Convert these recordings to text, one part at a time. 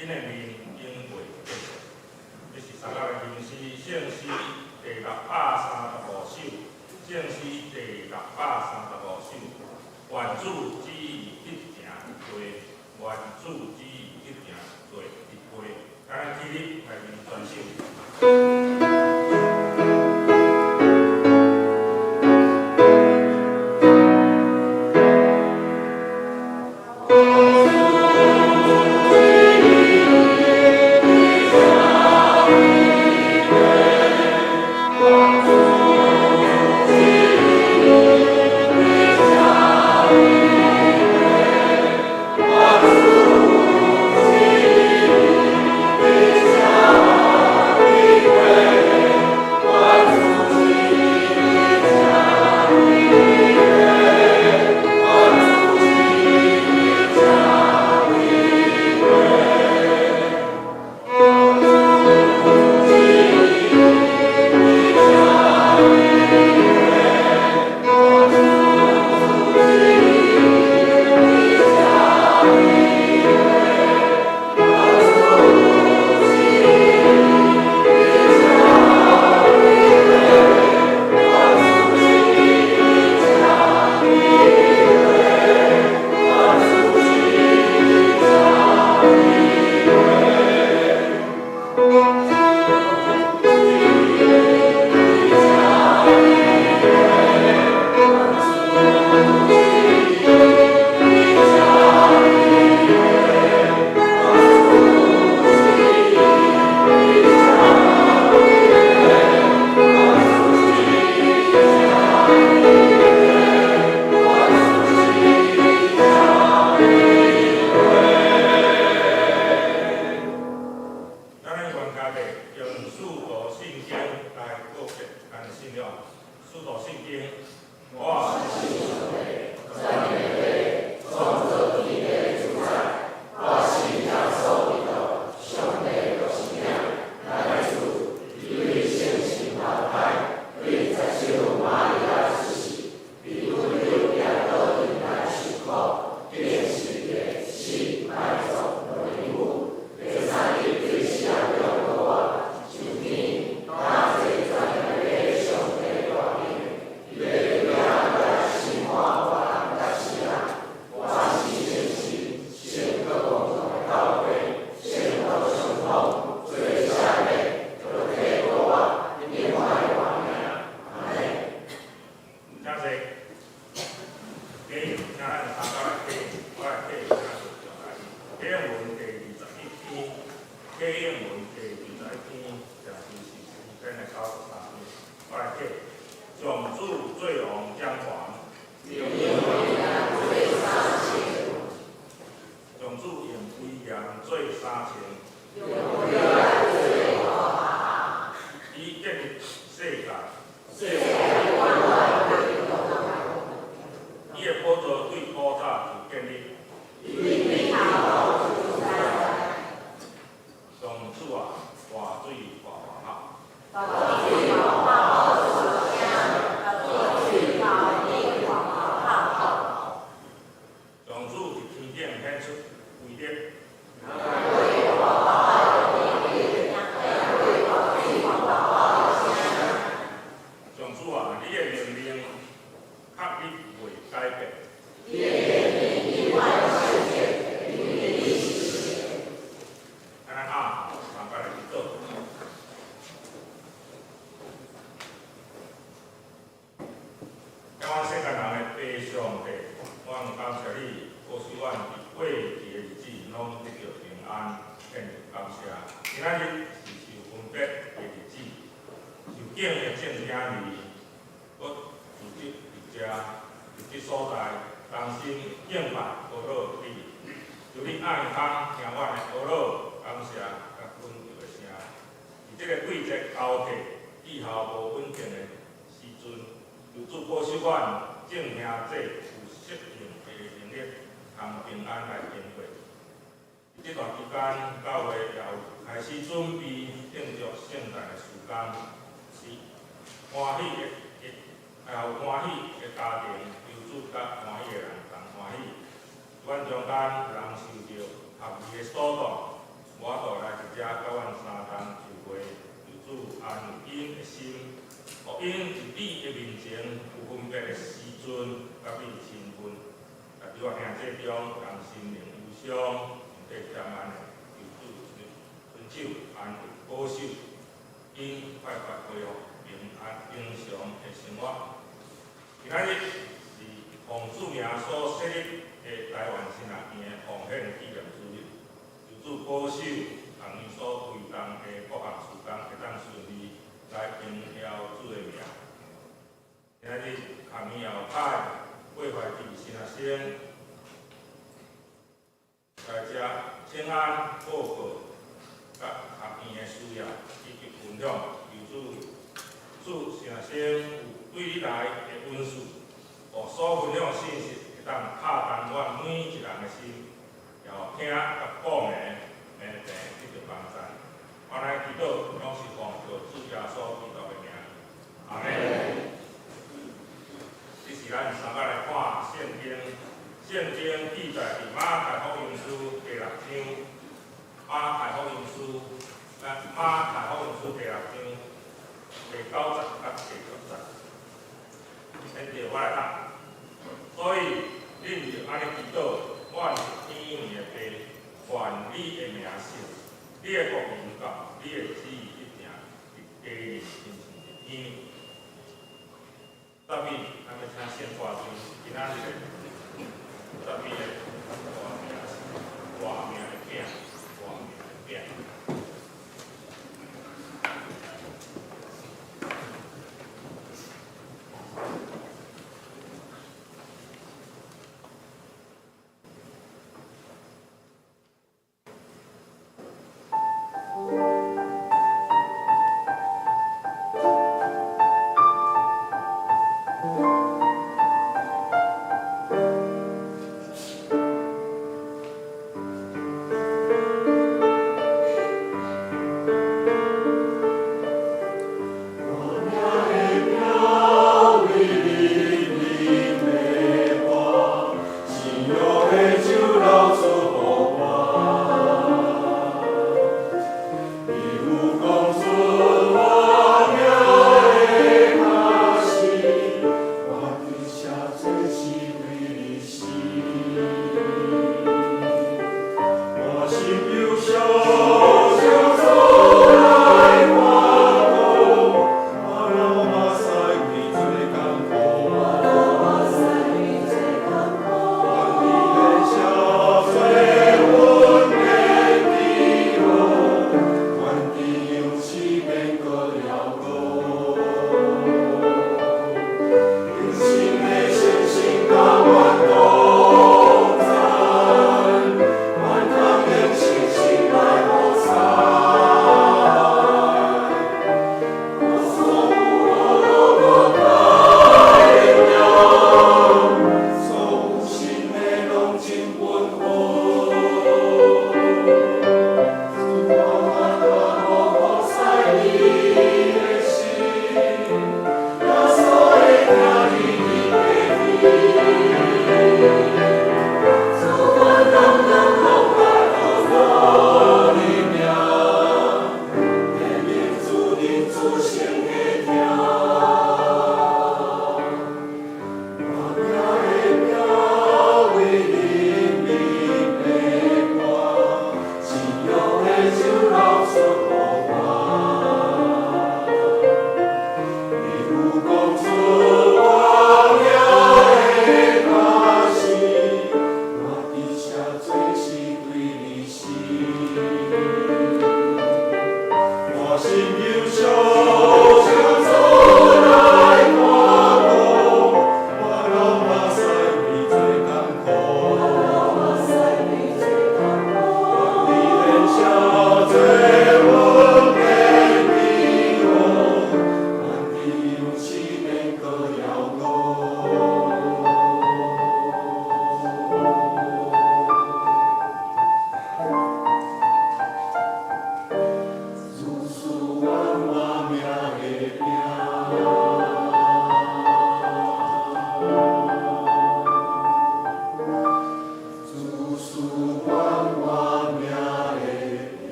𪜶的面永袂變。這是三甲的吟詩，聖詩第635首，聖詩第635首。願主旨意得成一杯，願主旨意得成做一杯。咱起立來吟全首。咱來冤家的用使徒信經來告別咱的信仰。使徒信經，我信上帝，全能的創造天地的主宰，我信耶穌基督，上帝獨生子，咱的主，伊對聖神懷胎，對十手瑪利亞出世，被本丟彼拉多底下受苦，釘十字架，死埋葬，落地獄，第三日對死人中復活，上天，駕坐全能的上帝大邊，伊欲轉來審判活人佮死人。我信聖神，聖各公眾的教會，聖徒相通，罪赦免，肉體復活，永遠的活命。阿們。請坐。繼續，請咱三個來聽，我來聽，請上來。啟應文第21篇，啟應文第21篇，這是詩篇的93篇。我來聽，上主做王掌權，用威嚴做衫穿，上主用威嚴做衫穿，用威嚴做外袍，伊建立世界，世界永遠袂動搖。伊的寶座對古早就建立。對天後就知。上主啊，大水大大吼，大水大炮出聲，大水大力大炮。上主佇天頂顯出威力，大炮大炮聲。上主啊，你的命令確立袂改變。你的命永遠聖潔，因為你是神。咱來阿吼，三擺來祈禱。阮世界人的父上帝，阮感謝你，保守阮佇過去的日子，攏得著平安，獻上感謝。今仔日是受分別的日子，受敬的眾兄弟，閣聚集佇遮，佇這所在，同心敬拜哀禱你。求你愛康聽阮的哀禱，感謝佮懇求的聲。佇這個季節交替、氣候無穩定的時陣，求主保守阮眾兄弟有適應的能力，通平安來經過。佇這段期間，教會也有開始準備慶祝聖誕的時間，是歡喜的，也有歡喜的家庭，求主佮歡喜的人同歡喜。阮中間有人受著合宜的阻擋，遮佮阮三同聚會，求主安慰𪜶的心，予𪜶佇你的面前有分別的時陣，佮你親近。在佇我兄弟中，有人心靈憂傷，身體欠安的，求主伸手安慰保守，𪜶快快恢復平安平常的生活。今仔日是奉主名所設立的台灣神學院的奉獻紀念主日，求主保守學院所推動的各項事工會當順利來榮耀主的名。今仔日學院後派郭懷志新學生來遮請安報告，佮學院的需要以及分享，求主賜新學生有對你來的恩賜，予所分享的信息會當拍動阮每一人的心，也予聽佮講的平平得著幫助。我來祈禱，攏是奉靠主耶穌基督的名，阿們。這是咱三擺來看聖經，聖經記載佇馬太福音書第六章，馬太福音書，咱馬太福音書第六章第九節佮第十節。現在我來讀，所以恁著按呢祈禱，阮是天的父，願你的名聖，你的國臨到，你的旨意一定佇地親像佇天。特別，咱欲請聖歌隊，今仔日的特別的大名是大名的餅，大名的餅。 願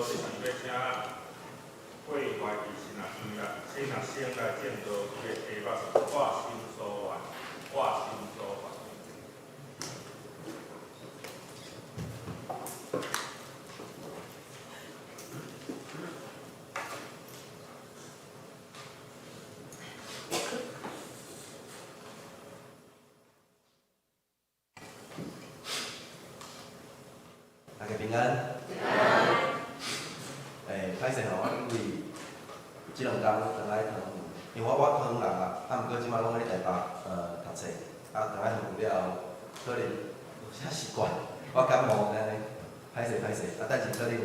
就是欲請郭懷義神學院啦，神學生來證道，伊的題目是我心所願，我心所願。大家平安。欸，歹勢吼，我因為這兩工轉來桃園，因為我桃園人啦，啊，毋過這擺攏佇台北讀冊，啊，轉來桃園了後，可能有啥習慣，我感冒按呢，歹勢歹勢，啊，等陣可能有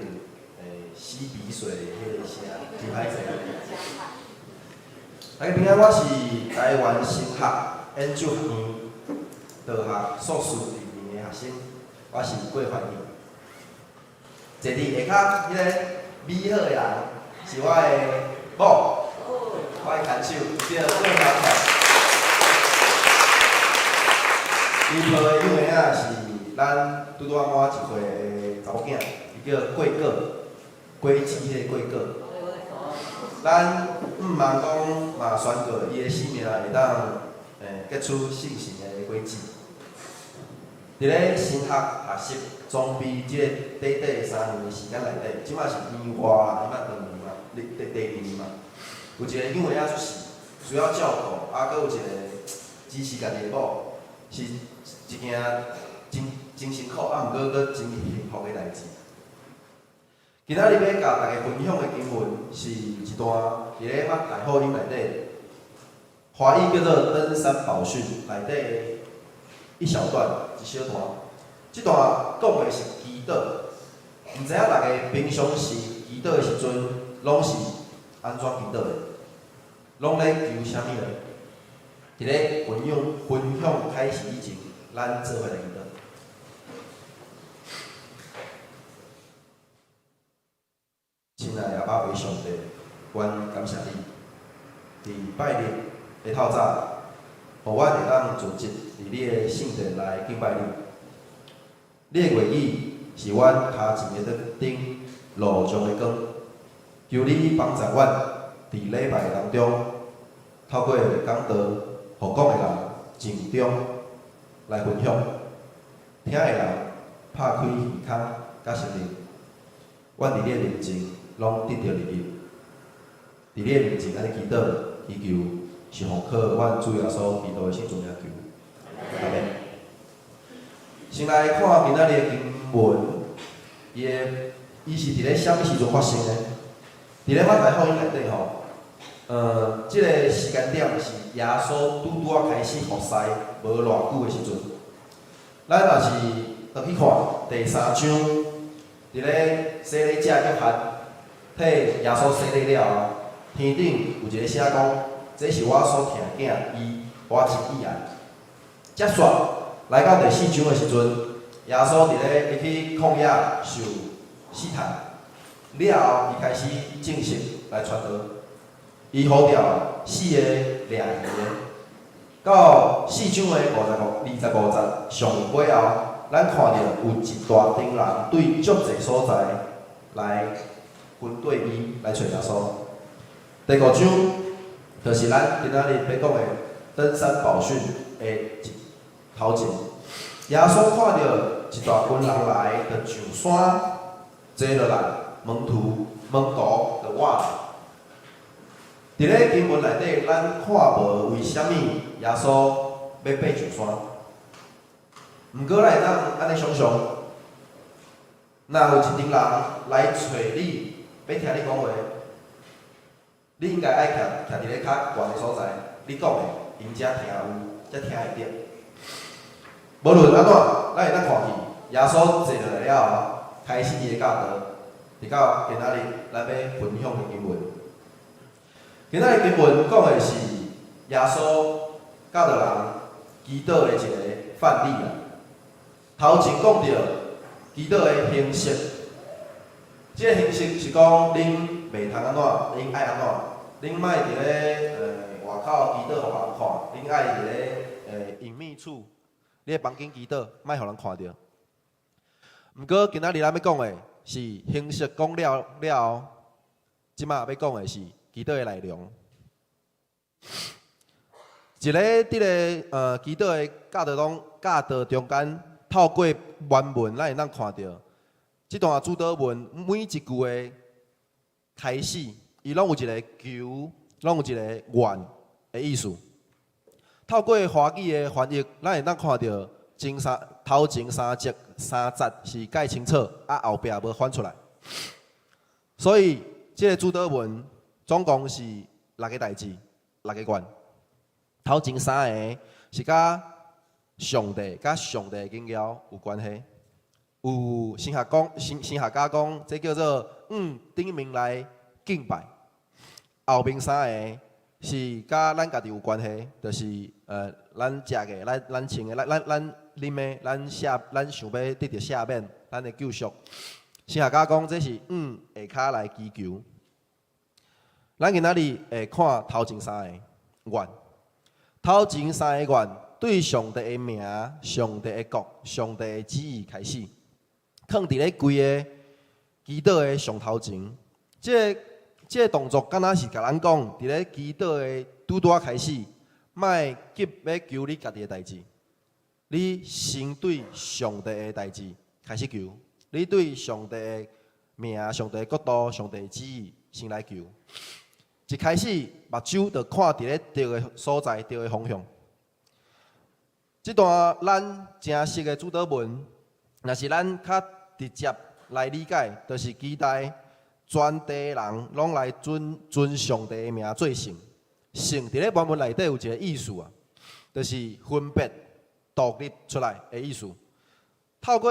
吸鼻水的彼个聲，真歹勢。大家平安，我是台灣神學研究學院道學碩士二年的學生，我是郭懷義。坐佇下跤彼個美好的人是我的某，我的牽手叫郭小巧。伊抱的幼嬰仔是咱拄拄仔滿一歲的查某囝，伊叫郭果，果子彼个郭果。咱毋茫講嘛宣告伊的生命會當結出聖神的果子。佇咧神學學習裝備這個短短3年的時間內底，這擺是年外啦，這擺長年嘛，第二年嘛，有一個幼嬰仔出世，需要照顧，啊，閣有一個支持家己的某，是一件真真辛苦，啊，毋過閣真幸福的代誌。今仔日欲共大家分享的經文是一段佇咧馬太福音內底，華語叫做《登山寶訓》內底的一小段，一小段。這段講的是祈禱，毋知影大家平常時祈禱的時陣，攏是按怎祈禱的？攏咧求啥物呢？佇咧分享開始以前，咱做伙來祈禱。親愛的阿爸父上帝，阮感謝你，佇拜日的透早，予阮會當聚集佇你的聖殿來敬拜你。你的話語是阮跤前的燈，路上的光。求你幫助阮佇禮拜當中，透過講道，予講的人靜中來分享，聽的人拍開耳孔佮心靈。阮佇你的面前攏得著利益，佇你的面前按呢祈禱祈求，是奉靠阮主耶穌基督的聖尊名求，阿們。先來看今仔日的經文，伊是佇咧啥物時陣發生的？佇咧馬太福音內底吼，這个時間點是耶穌拄拄仔開始服侍無偌久的時陣。咱若是轉去看第三章，佇咧洗禮者約翰替耶穌洗禮了後，天頂有一个聲講：這是我所疼的囝，伊我真喜愛。接續來到第四章的時陣，耶穌佇咧伊去曠野受試探了後，伊開始正式來傳道。伊呼召四个掠魚的，到四章的25節上尾後，咱看著有一大陣人對足濟所在來跟綴伊來揣耶穌。第五章就是咱今仔日欲講的登山寶訓的一頭前，耶穌看著一大群人來，就上山坐落來，門徒就倚來。佇咧經文內底，咱看無為啥物耶穌欲爬上山。毋過咱會當按呢想像，若有一陣人來揣你，欲聽你講話，你應該愛徛佇咧較懸的所在，你講的，𪜶才聽有，才聽會著。無論按怎，咱會當看見耶穌坐落來了後，開始伊的教導，直到今仔日咱欲分享的經文。今仔日經文講的是耶穌教導人祈禱的一個範例啦。頭前講著祈禱的形式，這個形式是講恁袂通按怎，恁愛按怎，恁莫佇咧外口祈禱予人看，恁愛佇咧隱秘處，你的房間祈禱，莫予人看著。毋過今仔日咱欲講的是是形式講了了後，這馬欲講的是祈禱的內容。一个佇咧祈禱的教導中，教導中間，透過原文，咱會當看著，這段主禱文每一句的開始，伊攏有一个求，攏有一个願的意思。透過華語的翻譯，咱會當看著前三頭前三節三節是蓋清楚，啊後壁無翻出來。所以，這个主禱文總共是六个代誌，六个願。頭前三个是佮上帝、佮上帝的榮耀有關係。有神學講、神學家講，這叫做向頂面來敬拜。後面三个是佮咱家己有關係，就是咱食的、咱穿的、咱啉的、咱赦、咱想欲得著赦免、咱的救贖。神學家講，這是向下跤來祈求。咱今仔日會看頭前三个願。頭前三个願對上帝的名、上帝的國、上帝的旨意開始，囥佇咧規个祈禱的上頭前。這个這个動作敢若是共咱講，佇咧祈禱的拄拄仔開始，莫急欲求你家己的代誌，你先對上帝的代誌開始求，你對上帝的名、上帝的國度、上帝的旨意先來求。一開始目睭就看佇咧對的所在、對的方向。這段咱誠熟的主禱文，若是咱較直接來理解，就是期待全地人攏來尊尊上帝的名做聖。聖佇咧原文內底有一个意思啊，就是分別、獨立出來的意思。透過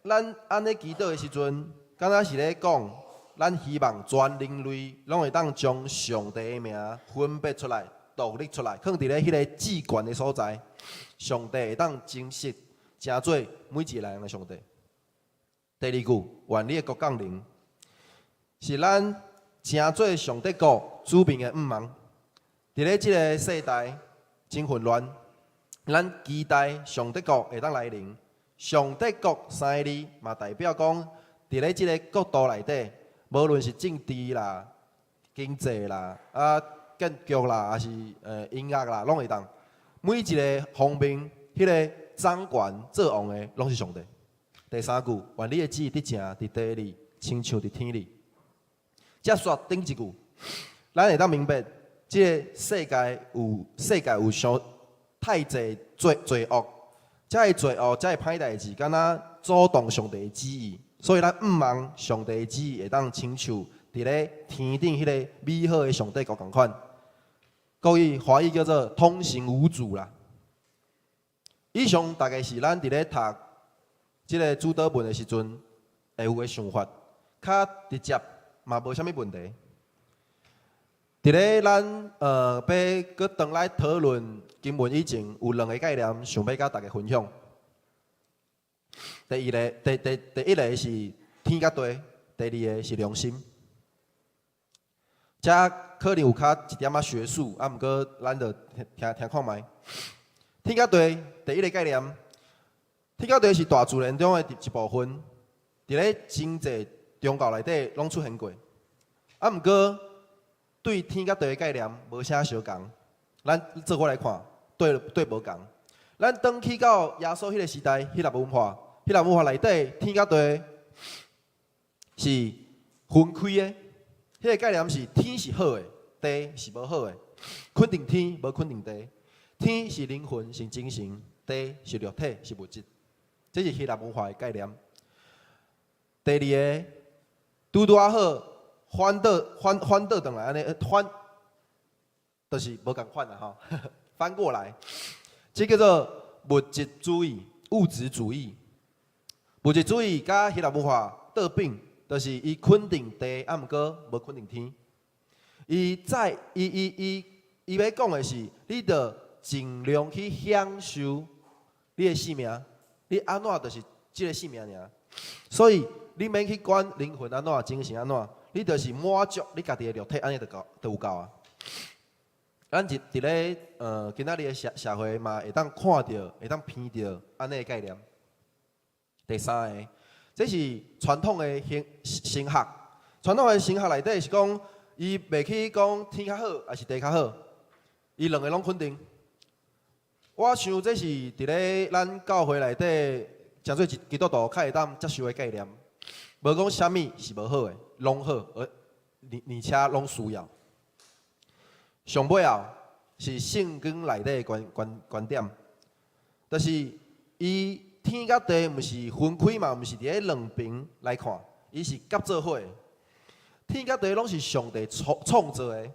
咱按呢祈禱的時陣，敢若是咧講，咱希望全人類攏會當將上帝的名分別出來、獨立出來，囥佇咧彼个至懸的所在。上帝會當真實成做每一个人的上帝。第二句，願你的國降臨，是咱成做上帝國子民的向望。佇咧這个世代真混亂，咱期待上帝國會當來臨。上帝國三个字嘛，代表講，佇咧這个國度內底，無論是政治啦、經濟啦、建築啦，抑是音樂啦，攏會當。每一个方面，彼个掌權做王的，攏是上帝。第三句，願你的旨意得成佇地裡，親像佇天裡。接續頂一句，咱會當明白，這个世界有傷太濟罪惡，這个罪惡，這个歹代誌，敢若阻擋上帝的旨意，所以咱向望上帝的旨意會當親像佇咧天頂彼个美好的上帝國仝款。國語華語叫做通行無阻啦。以上大概是咱佇咧讀這个主禱文的時陣會有的想法，較直接嘛無啥物問題。佇咧咱欲閣轉來討論經文以前，有兩个概念想欲佮大家分享。第一个，第一个是天佮地，第二个是良心。這可能有較一點仔學術，啊，毋過咱就聽聽看覓。天佮地，第一个概念，天佮地是大自然中的一部分，佇咧真濟宗教內底攏出現過。啊，毋過對天佮地的概念無啥相仝。咱做伙來看，對對無仝。咱轉去到耶穌彼个時代，希臘文化，希臘文化內底天佮地是分開的。彼个概念是天是好的，地是無好的。肯定天，無肯定地。天是靈魂，是精神；地是肉體，是物質。這是希臘文化的概念。第二个，拄拄仔好，反倒反反倒轉來按呢，反，就是無仝款啦吼。反過來，這叫做物質主義、物質主義。物質主義佮希臘文化倒反，就是伊肯定地，啊，毋過無肯定天。伊在伊伊伊伊欲講的是，你著盡量去享受你的生命，你按怎就是這个生命爾。所以你免去管靈魂按怎，精神按怎，你就是滿足你家己的肉體，按呢就夠，就有夠啊。咱佇咧今仔日的社會嘛，會當看著，會當聞著按呢的概念。第三个，這是傳統的神學。傳統的神學內底是講，伊袂去講天較好，抑是地較好，伊兩个攏肯定。我想這是佇咧咱教會內底，誠濟基督徒較會當接受的概念。無講啥物是無好的，攏好，而且攏需要。上尾後是聖經內底的觀點，就是伊天佮地毋是分開嘛，毋是佇咧兩邊來看，伊是合做伙的。天佮地攏是上帝創造的，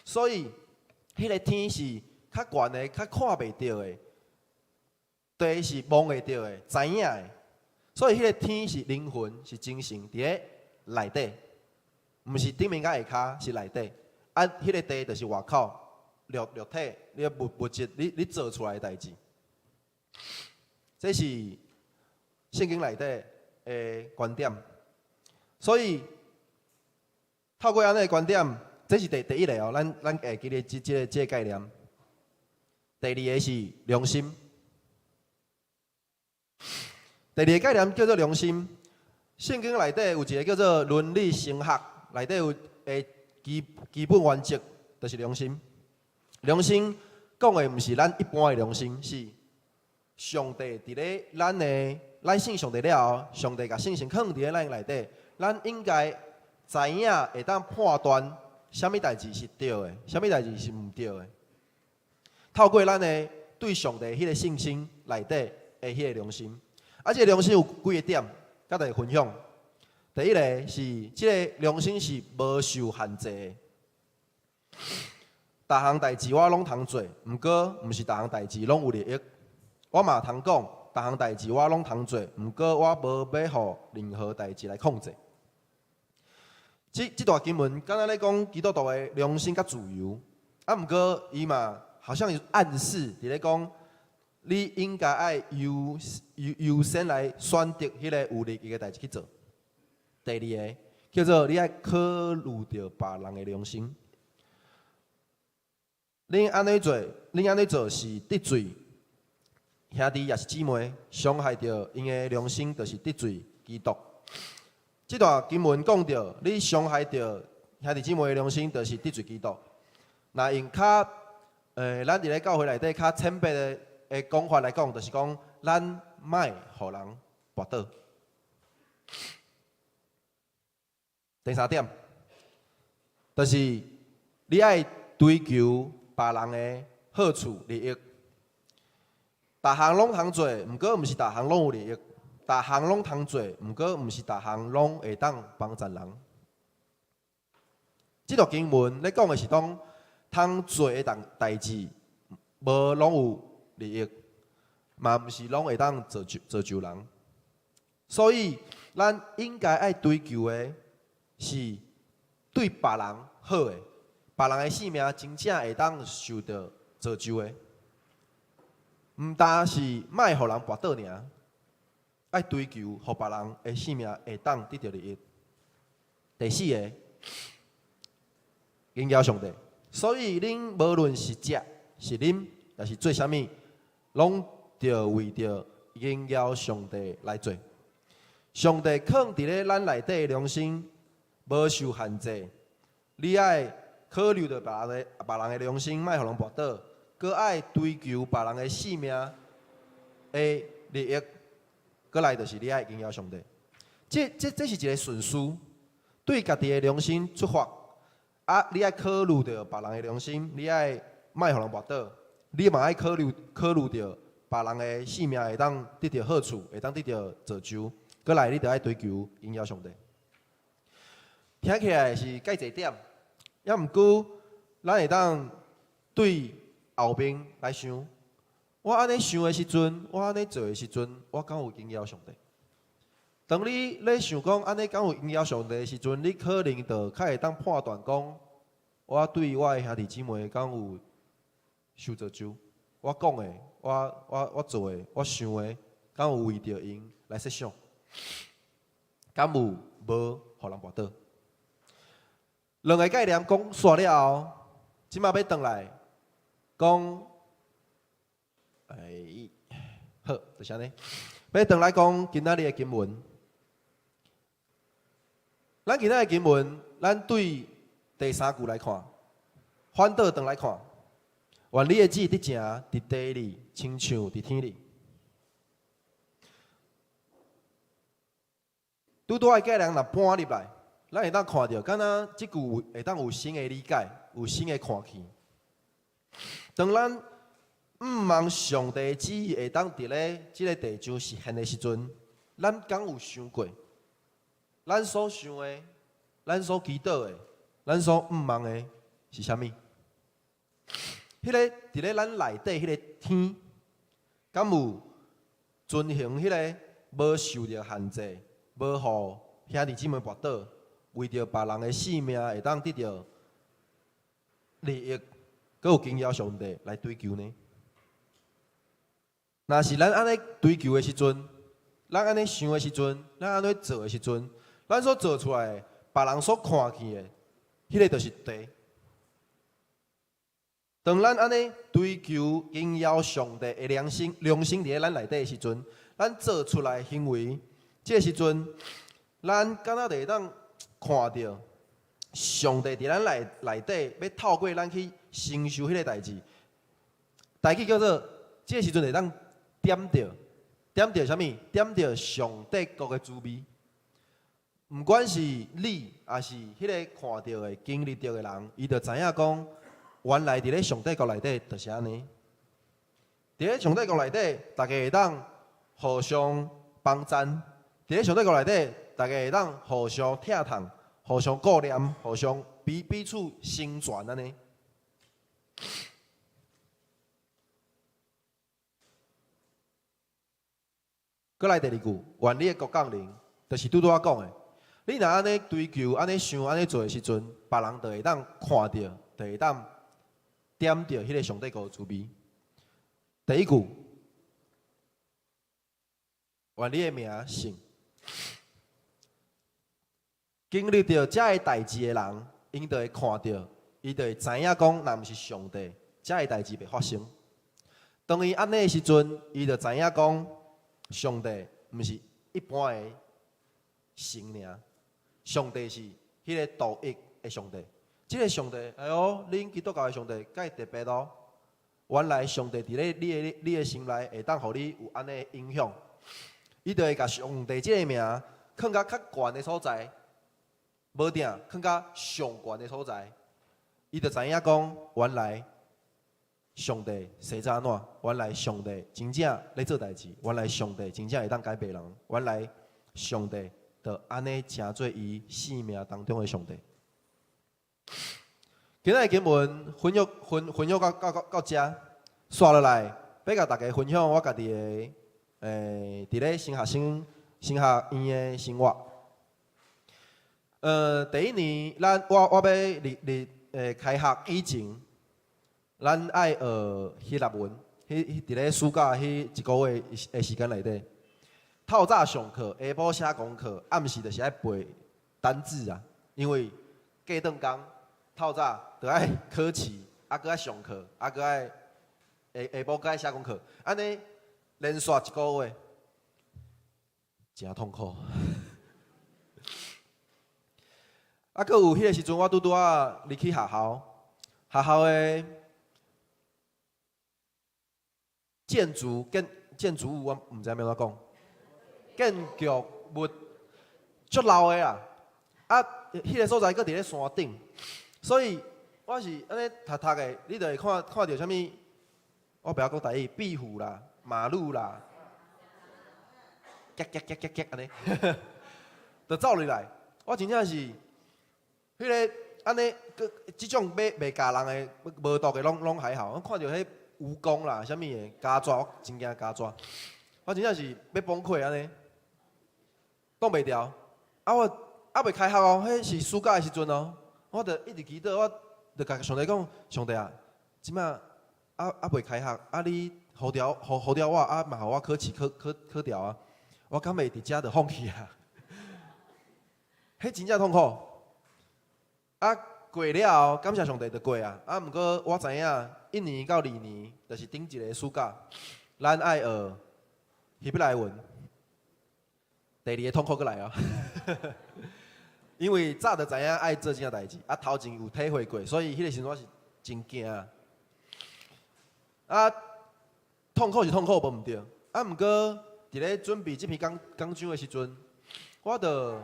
所以彼个天是較懸的、較看袂著的，地是摸會著的、知影的。所以彼个天是靈魂，是精神佇咧內底，毋是頂面佮下跤，是內底。啊，彼个地就是外口肉體，你物質，你做出來的代誌。這是聖經內底的觀點。所以透過按呢的觀點，這是第一個哦，咱會記得這個概念。第二个是良心。第二个概念叫做良心。聖經內底有一个叫做倫理神學，內底有的基本原則，就是良心。良心講的毋是咱一般的良心，是上帝佇咧咱的，咱信上帝了後，上帝共聖神囥佇咧咱內底，咱應該知影會當判斷啥物代誌是對的，啥物代誌是毋對的。透過咱的對上帝彼个信心內底的彼个良心，啊，這个良心有幾个點，佮大家分享。第一个是，這个良心是無受限制的。逐項代誌我攏通做，毋過毋是逐項代誌攏有利益。我嘛通講，逐項代誌我攏通做，毋過我無欲予任何代誌來控制。這段經文敢若咧講基督徒的良心佮自由，啊，毋過伊嘛好像有暗示佇咧講，你應該愛優先來選擇彼个有利益的代誌去做。第二个叫做你愛考慮著別人的良心。恁按呢做，恁按呢做是得罪兄弟抑是姊妹，傷害著𪜶的良心，就是得罪基督。這段經文講著，你傷害著兄弟姊妹的良心，就是得罪基督。若用較，咱佇咧教會內底較淺白的講法來講，就是講咱莫予人跋倒。第三點，就是你愛追求別人的好處利益。逐項攏通做，毋過毋是逐項攏有利益；逐項攏通做，毋過毋是逐項攏會當幫贊人。這段經文咧講的是講，通做的代誌，無攏有利益，嘛毋是攏會當造就人。所以，咱應該愛追求的是對別人好的，別人的性命真正會當受著造就的。毋但是莫予人跋倒爾，愛追求予別人的性命會當得著利益。第四个，榮耀上帝。所以恁無論是食是啉，抑是做啥物，攏著為著榮耀上帝來做。上帝囥佇咧咱內底的良心無受限制，你愛考慮著別人的良心，莫予人跋倒，閣愛追求別人的性命的利益，閣來就是你愛榮耀上帝。這是一个順序，對家己的良心出發。啊，你愛考慮著別人的良心，你愛莫予人跋倒，你嘛愛考慮著別人的性命會當得著好處，會當得著造就。閣來，你著愛追求榮耀上帝。聽起來是蓋濟點，抑毋過，咱會當對後面來想。我按呢想的時陣，我按呢做的時陣，我敢有榮耀上帝？當你咧想講按呢敢有榮耀上帝的時陣，你可能就較會當判斷講，我對我的兄弟姊妹敢有受造就？我講的，我做的，我想的，敢有為著𪜶來設想？敢有無予人跋倒？兩个概念講煞了後，這馬欲轉來講，欸，好，就是按呢。欲轉來講今仔日的經文。咱今仔的經文，咱對第三句來看，反倒轉來看，願你的旨得成佇地裡，親像佇天裡。拄拄仔的教人若搬入來，咱會當看著，敢若這句會當有新的理解，有新的看見。當咱向望上帝旨意會當佇咧這個地上實現的時陣，咱敢有想過？咱所想的，咱所祈禱的，咱所向望的是啥物？彼个佇咧咱內底彼个天，敢有遵行彼个無受著限制，無予兄弟姊妹跋倒，為著別人的性命會當得著利益，閣有經驗上帝來追求呢？若是咱按呢追求的時陣，咱按呢想的時陣，咱按呢做的時陣，咱所做出來的，別人所看見的，彼个就是地。當咱按呢追求榮耀上帝的良心，良心佇咧咱內底的時陣，咱做出來的行為，這個時陣，咱敢若就會當看著上帝佇咱內底，欲透過咱去成就彼个代誌。代誌叫做，這個時陣會當點著，點著啥物？點著上帝國的滋味。毋管是你，抑是彼个看著的、經歷著的人，伊就知影講，原來佇咧上帝國內底就是按呢。佇咧上帝國內底，大家會當互相幫贊；佇咧上帝國內底，大家會當互相疼痛、互相顧念、互相彼彼此成全按呢。閣來第二句，願你的國降臨，就是拄拄仔講的。你若按呢追求、按呢想、按呢做的時陣，別人就會當看著，就會當點著彼个上帝國的滋味。第一句，願你的名聖。經歷著這个代誌的人，𪜶就會看著，伊就會知影講，若毋是上帝，這个代誌袂發生。當伊按呢的時陣，伊就知影講，上帝毋是一般的神爾，上帝是彼个獨一的上帝。這个上帝，哎喲，恁基督教的上帝蓋特別咯。原來上帝佇咧你的心內會當予你有按呢的影響，伊就會共上帝這个名囥較較懸的所在，無定囥較上懸的所在，伊就知影講，原來上帝生怎按怎，原來上帝真正咧做代誌，原來上帝真正會當改變人，原來上帝就按呢成做伊生命當中的上帝。今仔的經文分享分分享到到到到遮，紲落來欲共大家分享我家己的佇咧神學生神學院的生活。第一年，咱我我欲入入開學以前，咱愛學希臘文，彼彼佇咧暑假彼一个月的時間內底，透早上課，下晡寫功課，暗時就是愛背單字啊，因為過轉工，透早就愛考試，啊閣愛上課，啊閣愛下下晡閣愛寫功課，按呢連續一个月，誠痛苦。啊，閣有彼个時陣，我拄拄仔入去學校，學校的建築建建築物，我毋知欲按怎講，建築物足老的啦。啊，彼個所在閣佇咧山頂，所以我是按呢讀讀的，你就會看看著啥物，我袂曉講台語，壁虎啦、馬路啦，夾夾夾夾夾按呢，就走入來。我真正是。彼个按呢，閣這種欲袂咬人的、無毒的，攏攏還好。我看著彼蜈蚣啦，啥物的，虼蚻，我真驚虼蚻。我真正是欲崩潰按呢，擋袂牢。啊，我猶未開學哦，彼是暑假的時陣哦。我就一直祈禱，我就共上帝講：上帝啊，這馬猶猶未開學，啊你呼召呼呼召我，啊嘛予我考試考考考著啊，我敢會佇遮就放棄啊？彼真正痛苦。啊，過了後，感謝上帝就過啊。啊，毋過我知影，一年到二年，就是頂一个暑假，咱愛學希伯來文。第二个痛苦閣來啊！因為早就知影愛做這項代誌，啊頭前有體會過，所以彼個時陣我是真驚。啊，痛苦是痛苦，無毋對。啊，毋過佇咧準備這篇講講章的時陣，我就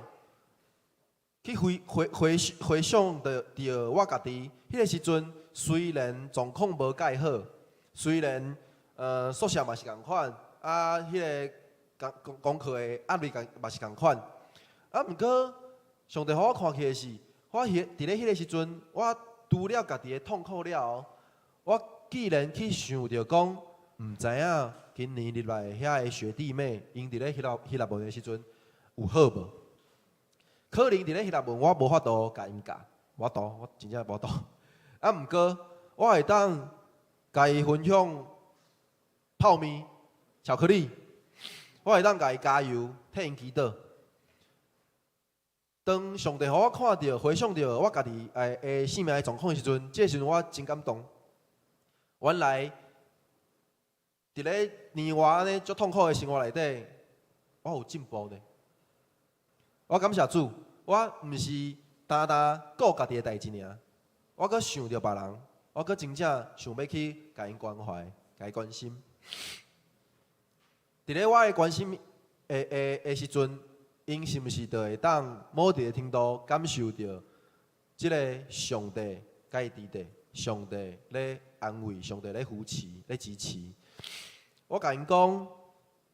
去回回回回想著著我家己，彼個時陣雖然狀況無蓋好，雖然宿舍嘛是仝款，啊，彼個功功課的壓力嘛是仝款，啊，毋過上帝予我看起的是，我彼佇咧彼個時陣，我除了家己的痛苦了後，我既然去想著講，毋知影今年入來遐个學弟妹，𪜶佇咧希臘希臘文的時陣有好無？可能佇咧希臘文我無法度共𪜶教，無法度，我真正無法度。啊，毋過我會當共伊分享泡麵、巧克力，我會當共伊加油，替𪜶祈禱。當上帝予我看著、回想著我家己的生命的狀況的時陣，這個時陣我真感動。原來佇咧年外按呢足痛苦的生活內底，我有進步呢。我感謝主，我毋是單單顧家己的代誌爾，我閣想著別人，我閣真正想欲去共𪜶關懷、共伊關心。佇咧我的關心的的的時陣，𪜶是毋是就會當某一個程度感受著這个上帝共伊佇咧，上帝咧安慰，上帝咧扶持、咧支持。我共𪜶講，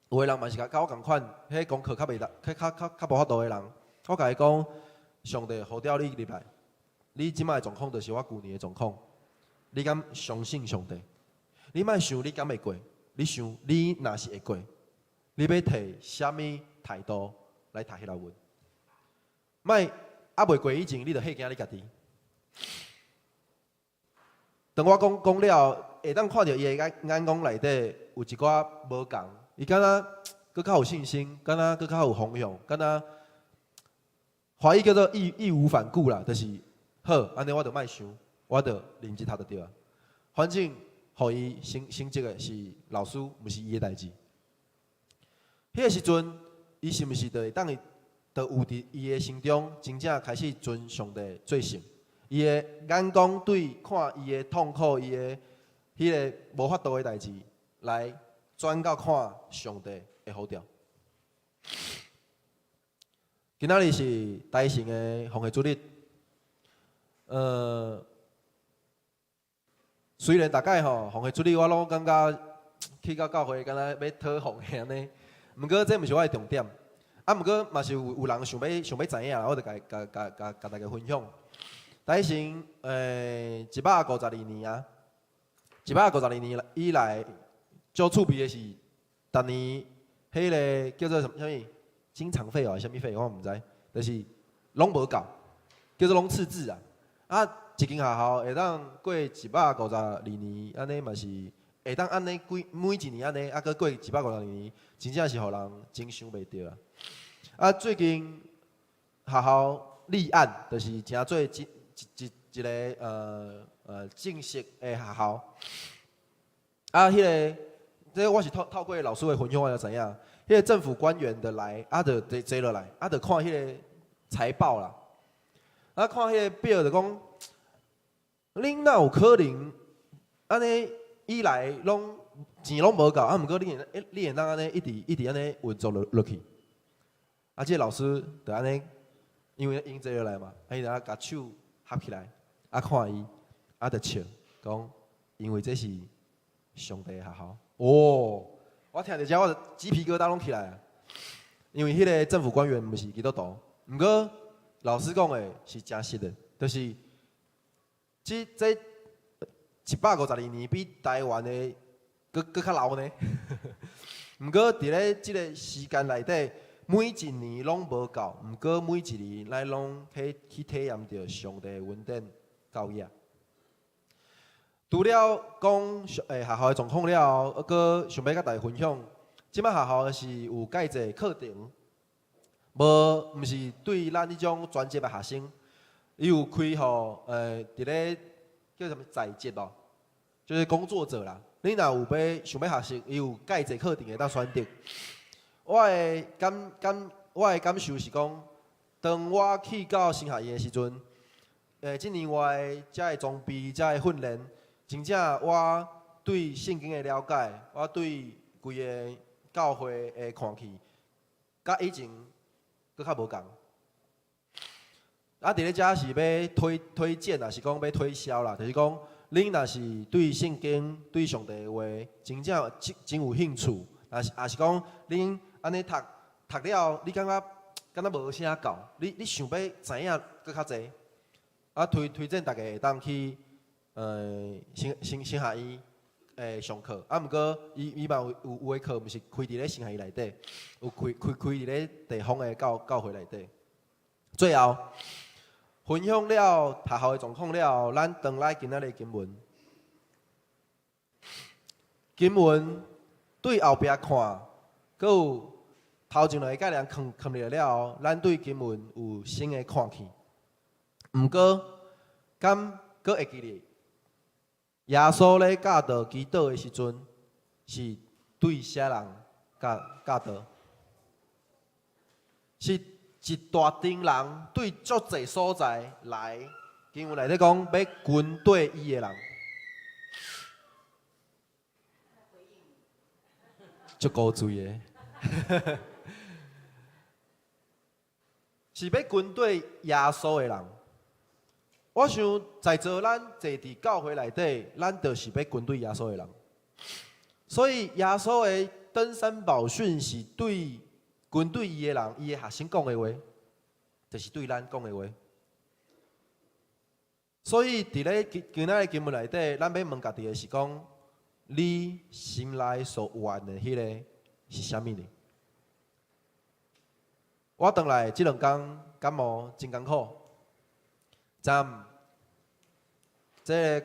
有的人嘛是共我仝款，彼功課較袂當、較較較較無法度的人，我共伊講，上帝呼召你入來，你這擺的狀況就是我舊年的狀況，你敢相信上帝？你莫想你敢會過，你想你若是會過，你欲提啥物態度來讀彼個文？莫猶未過以前，你就嚇驚你家己。當我講講了，會當看著伊的眼眼光內底有一寡無仝，伊敢若閣較有信心，敢若閣較有方向，敢若華語叫做義義無反顧啦，就是好，按呢我就莫想，我就認真讀就對啊。反正予伊成成績的是老師，毋是伊的代誌。彼个時陣，伊是毋是就會當伊，就有佇伊的心中真正開始尊上帝做聖？伊的眼光對看伊的痛苦，伊的彼个無法度的代誌，來轉到看上帝的呼召。今仔日是台成的奉獻主日，雖然逐擺吼奉獻主日我攏感覺去到教會敢若欲討奉獻按呢，毋過這毋是我的重點。啊，毋過嘛是有有人想欲想欲知影，我就共共共共共大家分享。台成152年啊，152年以來，足趣味的是，逐年彼个叫做啥物經常費哦，啥物費我毋知，就是攏無夠，叫做攏赤字啊。啊，一間學校會當過一百五十二年，按呢嘛是會當按呢幾每一年按呢，啊閣過一百五十二年，真正是予人真想袂著啊。啊，最近學校立案，就是成做一一一一个正式的學校。啊，彼个，這我是透透過老師的分享，我才知影，彼个政府官員就來，啊，就坐坐落來，啊，就看彼个財報啦。啊，看彼个表就講，恁哪有可能按呢以來攏錢攏無夠，啊，毋過你會你會當按呢一直一直按呢運作落落去。啊，這个老師就按呢，因為𪜶坐落來嘛，啊，伊就共手合起來，啊，看伊，啊，就笑，講，因為這是上帝的學校。哦，我聽著這，我就雞皮疙瘩攏起來啊！因為彼个政府官員毋是基督徒，毋過老師講的是誠實的，就是這這一百五十二年比台灣的閣閣較老呢。毋過佇咧這个時間內底，每一年攏無夠，毋過每一年咱攏去去體驗著上帝的恩典夠額。除了講學校的狀況了後，閣想欲共大家分享，這擺學校是有蓋濟課程，無毋是對咱彼種專職的學生，伊有開予佇咧叫啥物在職哦，就是工作者啦。你若有欲想欲學習，伊有蓋濟課程會當選擇。我的感感我的感受是講，當我去到神學院的時陣，這年我的遮的裝備、遮的訓練，真正我對聖經的了解，我對規个教會的看去，佮以前閣較無仝。啊，佇咧遮是欲推薦啊，是講欲推銷啦，就是講，恁若是對聖經、對上帝的話，真正真真有興趣，若是也是講，恁按呢讀讀了，你感覺敢若無啥夠，你想欲知影閣較濟，啊推薦大家會當去神學院上課，啊毋過伊嘛有的課，毋是開佇咧神學院內底，有開佇咧地方的教會內底。最後分享了讀校的狀況了後，咱轉來今仔日經文。經文對後壁看，閣有頭前兩个概念囥囥入來了後，咱對經文有新的看見。毋過，敢閣會記得耶穌咧教導祈禱的時陣，是對啥人教導？是一大陣人對足濟所在來，經文內底講欲跟綴伊的人，足古錐的，是欲跟綴耶穌的人。我想在座咱坐佇教會內底，咱就是欲跟綴耶穌的人。所以耶穌的登山寶訓是對跟綴伊的人，伊的學生講的話，就是對咱講的話。所以佇咧今仔日經文內底，咱欲問家己的是講：你心內所願的彼个是啥物呢？我轉來這兩工感冒真艱苦，昨暗這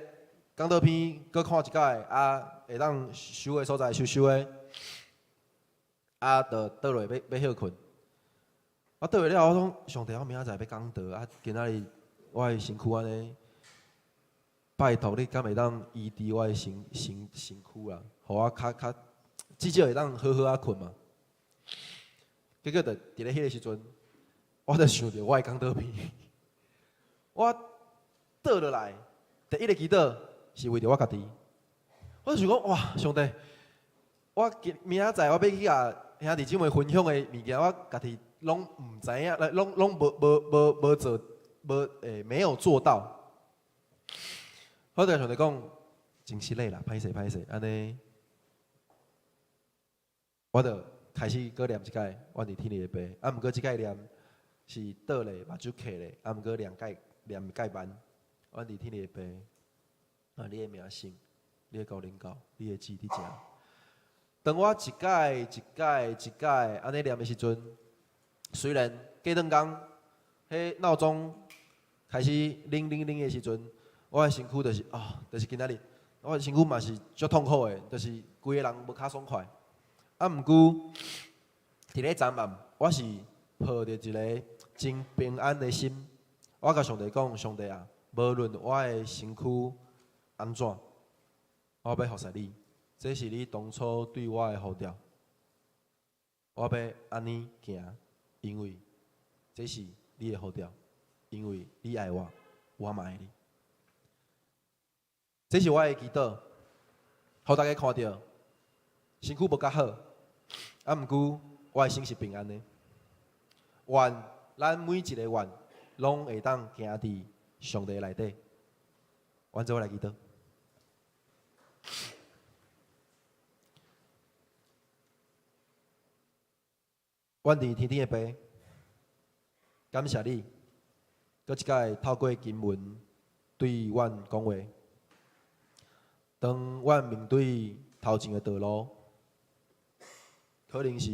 個講道片閣看一擺，啊，會當收的所在收收的，啊，就倒落欲歇睏。我倒落了後，我講上帝，我明仔載欲講道，啊，今仔日我的身軀按呢，拜託你敢會當醫治我的身軀啊，予我較至少會當好好仔睏嘛。結果就佇咧彼个時陣，我就想著我的講道片，我倒落來，第一个祈禱是為著我家己。我就想講，哇，上帝，我今明仔載我欲去共兄弟姊妹分享的物件，我家己攏毋知影，攏攏無做，無，沒有做到。我就共上帝講，真失禮啦，歹勢歹勢，按呢，我就開始閣念一擺，阮佇天裡的爸，啊，毋過這擺念是倒咧，目睭瞌咧，啊，毋過念較念較慢，阮佇天裡的爸，啊，你的名聖，你的國臨到，你的旨佇遮。當我一擺一擺一擺按呢念的時陣，雖然過兩工，彼鬧鐘開始鈴鈴鈴的時陣，我的身軀就是啊，就是今仔日，我的身軀嘛是足痛苦的，就是規个人無較爽快。啊，毋過佇咧昨暗，我是抱著一个真平安的心，我共上帝講：上帝啊，無論我的身軀按怎，我欲服侍你，這是你當初對我的呼召，我欲按呢行，因為這是你的呼召，因為你愛我，我嘛愛你。這是我的祈禱，予大家看著，身軀無較好，啊，毋過我的心是平安的。願咱每一个願攏會當行佇上帝內底。阮做伙來祈禱。阮佇天頂的爸，感謝你，閣一擺透過經文對阮講話。當阮面對頭前的道路，可能是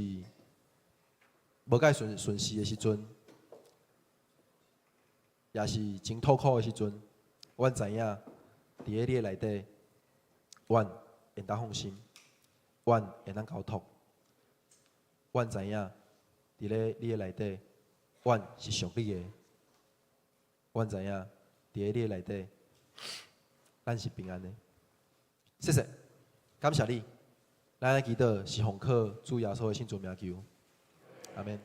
無介順遂的時陣，也是真痛苦的時陣，阮知影佇咧你的內底，阮會當放心，阮會當交託，阮知影佇咧你的內底，阮是屬你的，阮知影佇咧你的內底，咱是平安的。謝謝，感謝你，咱的祈禱是奉靠主耶穌的聖名求，阿們。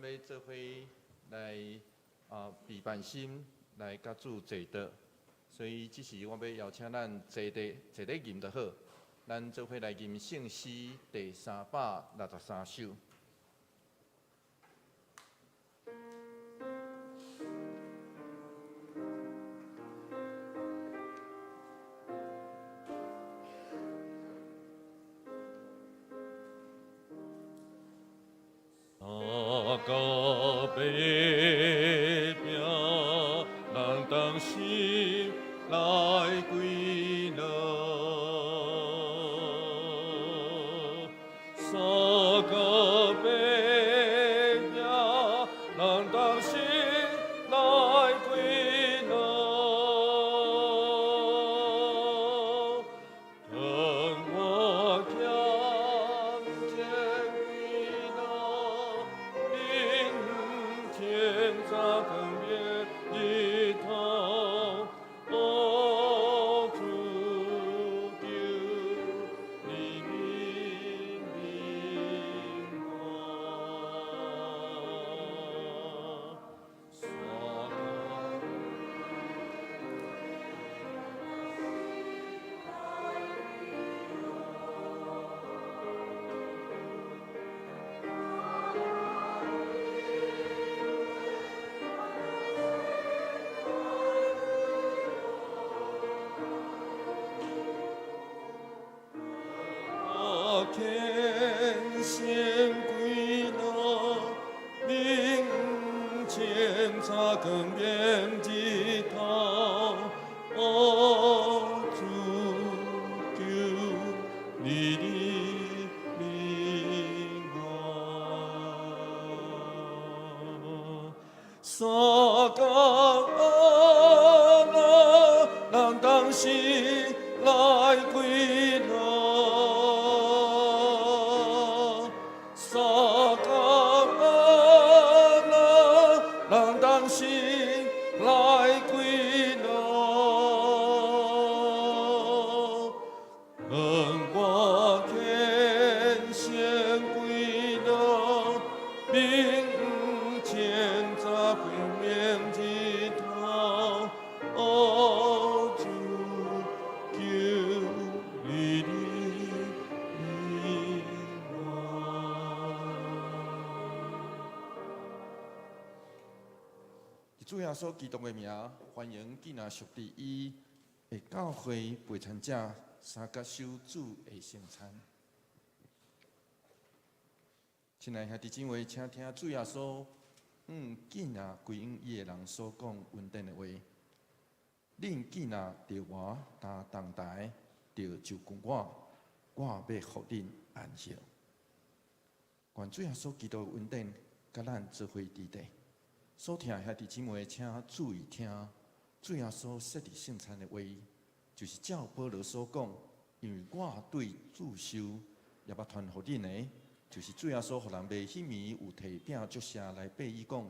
欲做伙來備辦心來佮主坐桌，所以這時我欲邀請咱坐佇坐咧吟就好，咱做伙來吟聖詩第363首。三更白餅，人同心來歸樂。三更白餅，人同心來歸樂。當我看見歸樂，明天早光明日頭，哦，主求你命令我。三更我虔誠歸樂，明前早光明日頭，哦，主求你的命我。三更樂，人同心來歸樂。三更樂，人同心來歸樂。當我虔誠歸樂，明前早光明日頭，哦，主求你的命我。主耶穌基督的名，歡迎囝仔屬佇伊的教會陪餐者相佮守主的聖餐。親愛兄弟姊妹，請聽主耶穌向囝仔歸向伊的人所講恩典的話。恁囝仔著我擔重擔，著就近我，我欲予恁安息。願主耶穌基督的恩典，佮咱做伙佇底。所聽的兄弟姊妹，請注意聽，主耶穌設立聖餐的話，就是照保羅所講，因為我對主受，也捌傳予恁的，就是主耶穌予人賣彼暝有提餅祝謝來擘伊講，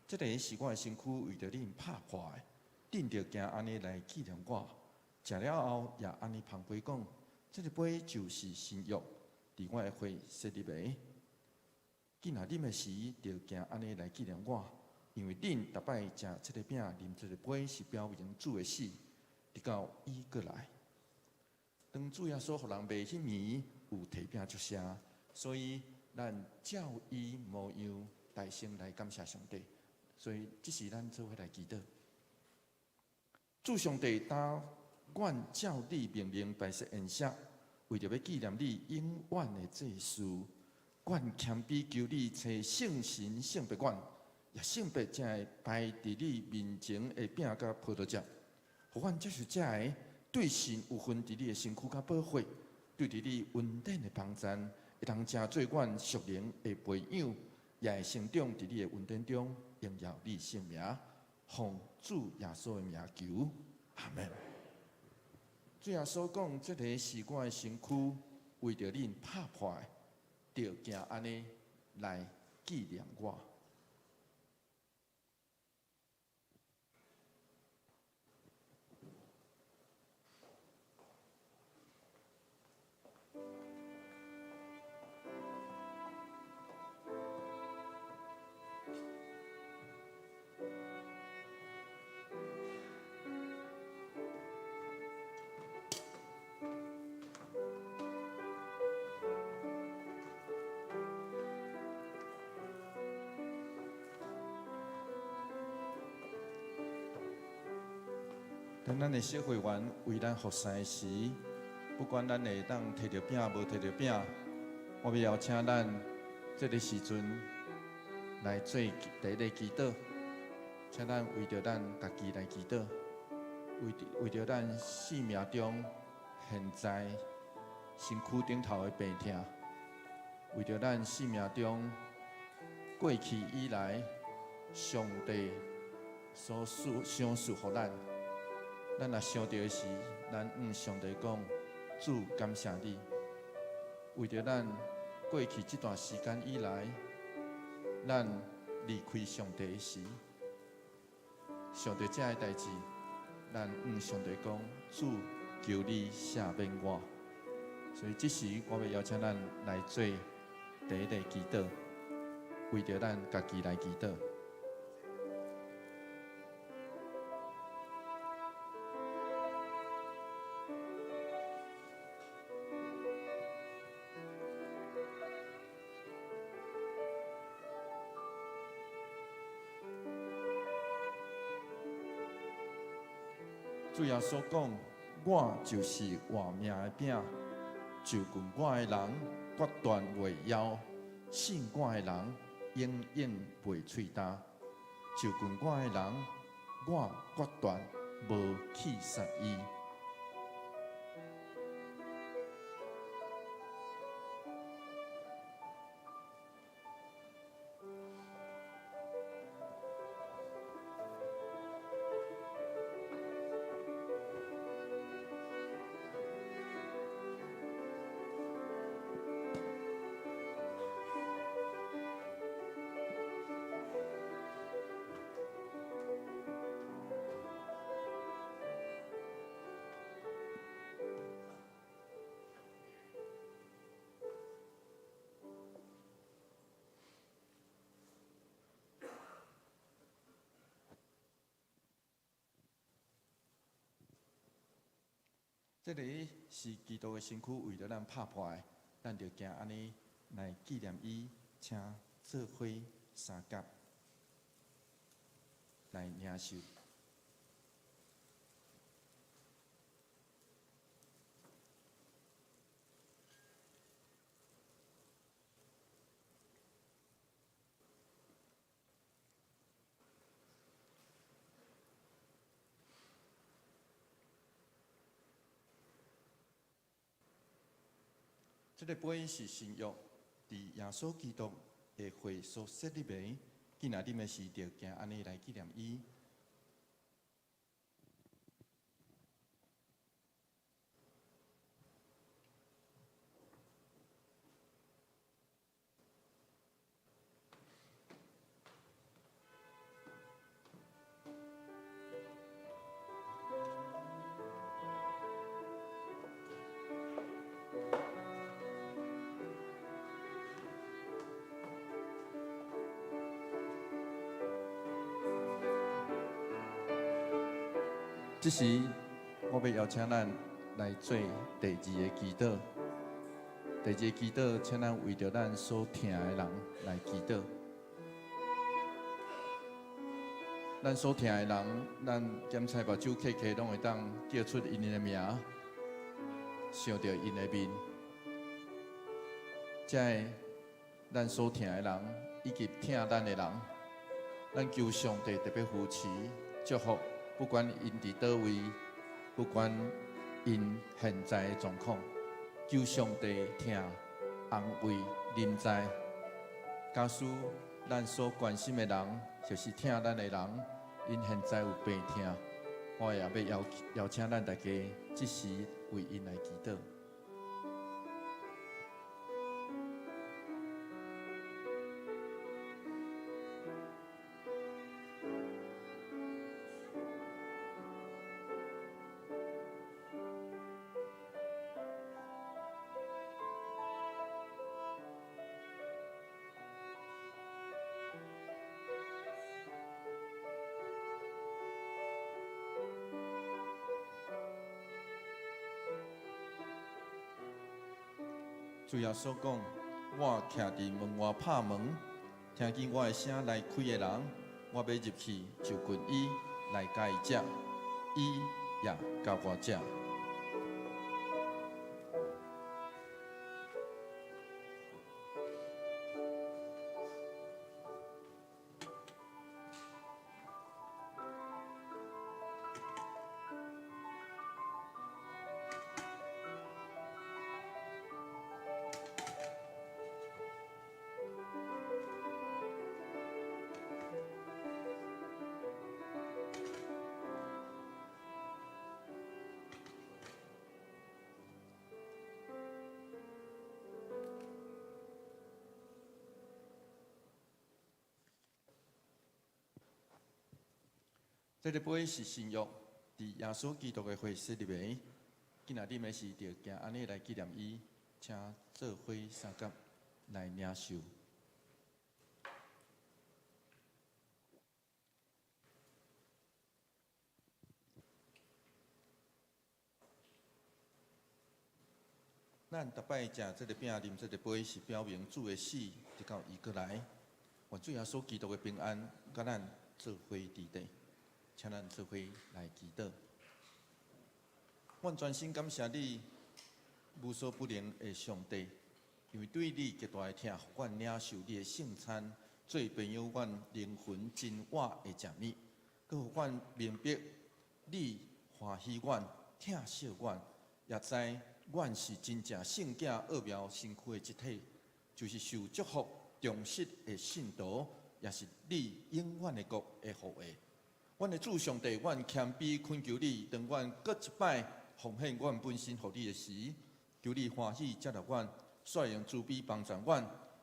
這个是我的身軀，為著恁拍破的，恁著行按呢來紀念我。食了後，也按呢捧杯講，這个杯就是新約，佇我的血設立的。囝仔啉的時，著行按呢來紀念我。因為恁逐擺食這个餅、啉這个杯，是表明主的死，直到伊閣來。當主耶穌予人賣彼暝有提餅祝謝，所以咱照伊模樣大聲來感謝上帝。所以這是咱做伙來祈禱。主上帝，當阮照你命令擺設筵席，為著欲紀念你永遠的祭事，阮謙卑求你差聖神聖別阮，也聖別這个擺佇你面前的餅佮葡萄汁，予阮接受這个對神有份佇你的身軀佮寶血，對佇你恩典的幫贊，會當成做阮屬靈的培養，也會成長佇你的恩典中，榮耀你聖名，奉主耶穌的名求，阿門。主耶穌講：這个是我的身軀，為著恁拍破的，著行按呢來紀念我。當咱的小會員為咱服侍的時，不管咱會當提著餅無提著餅，我欲邀請咱這个時陣來做第一个祈禱，請咱為著咱家己來祈禱，為著咱生命中現在身軀頂頭的病痛，為著咱生命中過去以來上帝所賜賞賜予咱。咱若想著的時，咱向上帝講：主，感謝你，為著咱過去這段時間以來，咱離開上帝的時，想著這个代誌，咱向上帝講：主，求你赦免我。所以這時，我欲邀請咱來做第一个祈禱，為著咱家己來祈禱。主耶穌講：我就是活命的餅，就近我的人決斷袂枵，信我的人永遠袂喙焦。就近我的人，我決斷無棄殺伊。這个是基督的身軀為著咱拍破的，咱就行按呢來紀念伊，請做伙相佮來領受。這个杯是新約，佇耶穌基督的血所設立的，囝仔啉的時，就行按呢來紀念伊。這時，我欲邀請咱來做第二个祈禱。第二个祈禱，請咱為著咱所疼的人來祈禱。咱所疼的人，咱檢查目睭瞌瞌，攏會當叫出𪜶的名，想著𪜶的面。這个咱所疼的人，以及疼咱的人，咱求上帝特別扶持、祝福，不管𪜶佇佗位，不管𪜶現在的狀況，求上帝疼、安慰、臨在。假使咱所關心的人，就是疼咱的人，𪜶現在有病痛，我也欲邀邀請咱大家，這時為𪜶來祈禱。主耶穌講：我徛佇門外拍門，聽見我的聲來開的人，我欲入去就近伊來佮伊食，伊也到我遮。這个杯是新約，佇耶穌基督的血設立的。今仔日的是著行按呢來紀念伊，請做伙相佮來領受。咱逐擺食這个餅、啉這个杯，是表明主的死，直到伊閣來。願主耶穌基督的平安，佮咱做伙佇底。請咱做伙來祈禱。阮專心感謝你無所不能的上帝，因為對你極大的疼，予阮領受你的聖餐，做培養阮靈魂真我的食物，閣予阮明白你歡喜阮、疼惜阮，也知阮是真正聖潔奧妙身軀的一體，就是受祝福、忠實的信徒，也是你永遠的國的後裔。阮的主上帝，阮謙卑懇求你，當阮閣一擺奉獻阮本身予你的時，求你歡喜接納阮，煞用慈悲幫助阮，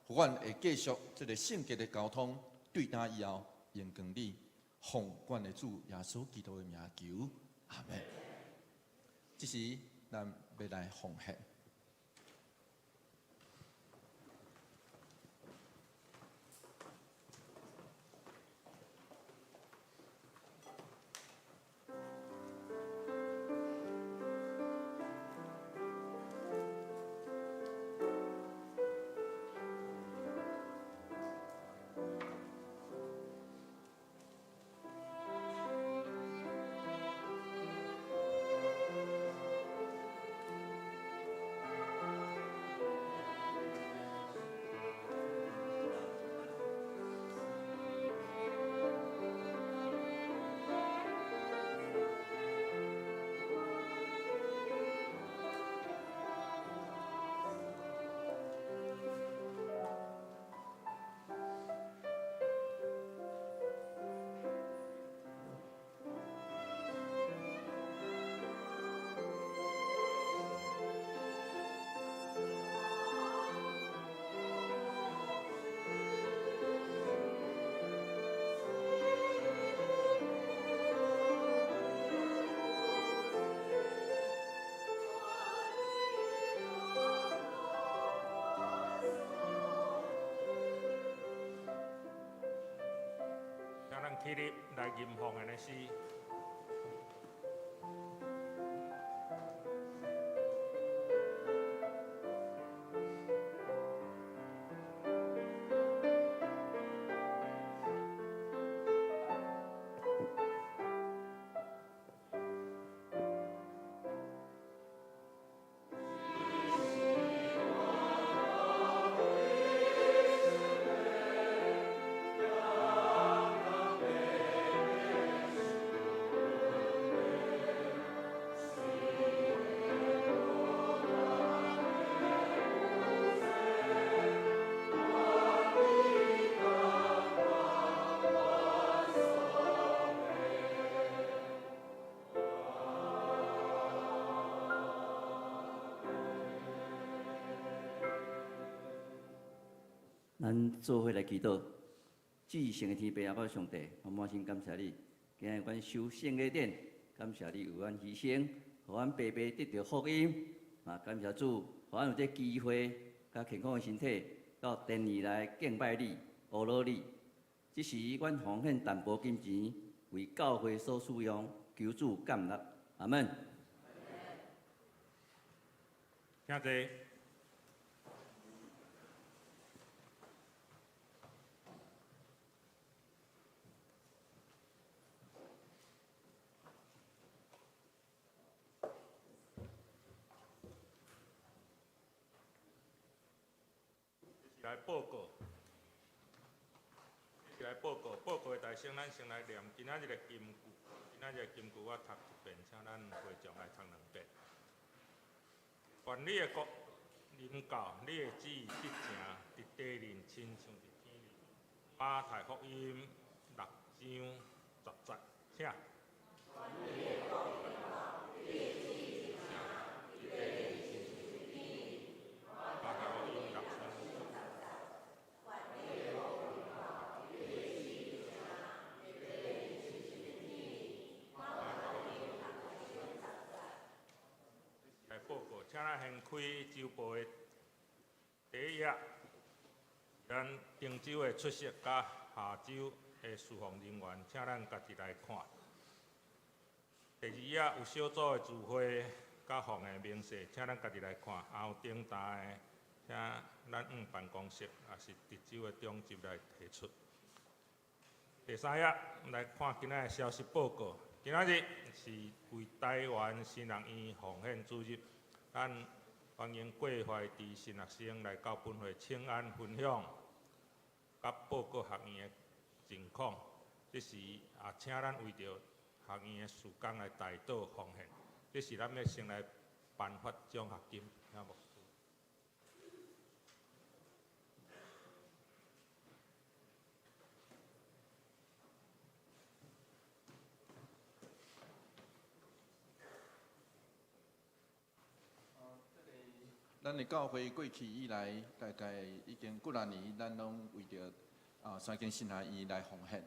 予阮會繼續這个聖潔的交通，對今以後榮光你，奉阮的主耶穌基督的名求，阿們。這時，咱欲來奉獻。請咱起立來吟奉獻的詩。咱做伙來祈禱，至聖的天父阿爸上帝，我滿心感謝你。今日阮守聖禮典，感謝你為阮犧牲，予阮白白得著福音。啊，感謝主，予阮有這機會，佮健康的身體，到殿裡來敬拜你、阿羅你。這時，阮奉獻淡薄金錢，為教會所使用，求主感納。阿們。請坐。來報告，這是來報告，報告的大聲，咱先來念今仔日的金句。今仔日的金句我讀一遍，請咱會眾來讀兩遍。願你的國臨到，你的旨意得成，佇地面親像佇天裡。馬太福音六章十節，請。馬太福音六章。來報告，請咱掀開週報的第一頁，咱頂週的出席佮下週的事奉人員，請咱家己來看。第二頁有小組的聚會佮奉的明細，請咱家己來看。也有訂單的，請咱往辦公室，抑是值週的長執來提出。第三頁來看今仔的消息報告。今仔日是為台灣神學院奉獻主日，咱歡迎郭懷智神學生來到本會請安分享，佮報告學院的情況。這時也請咱為著學院的事工來代禱奉獻。這時咱欲先來頒發獎學金，請牧師。咱的教會過去以來，大概已經幾若年，咱攏為著三間神學院來奉獻，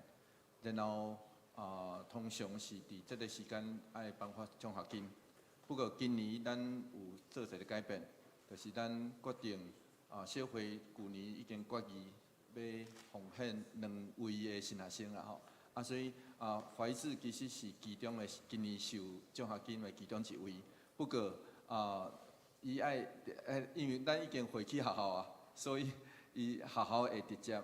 然後通常是佇這个時間愛頒發獎學金。不過今年咱有做一个改變，就是咱決定小會舊年已經決議欲奉獻兩位的神學生啦吼。所以懷志其實是其中的今年受獎學金的其中一位。不過伊愛，因為咱已經回去學校啊，所以伊學校會直接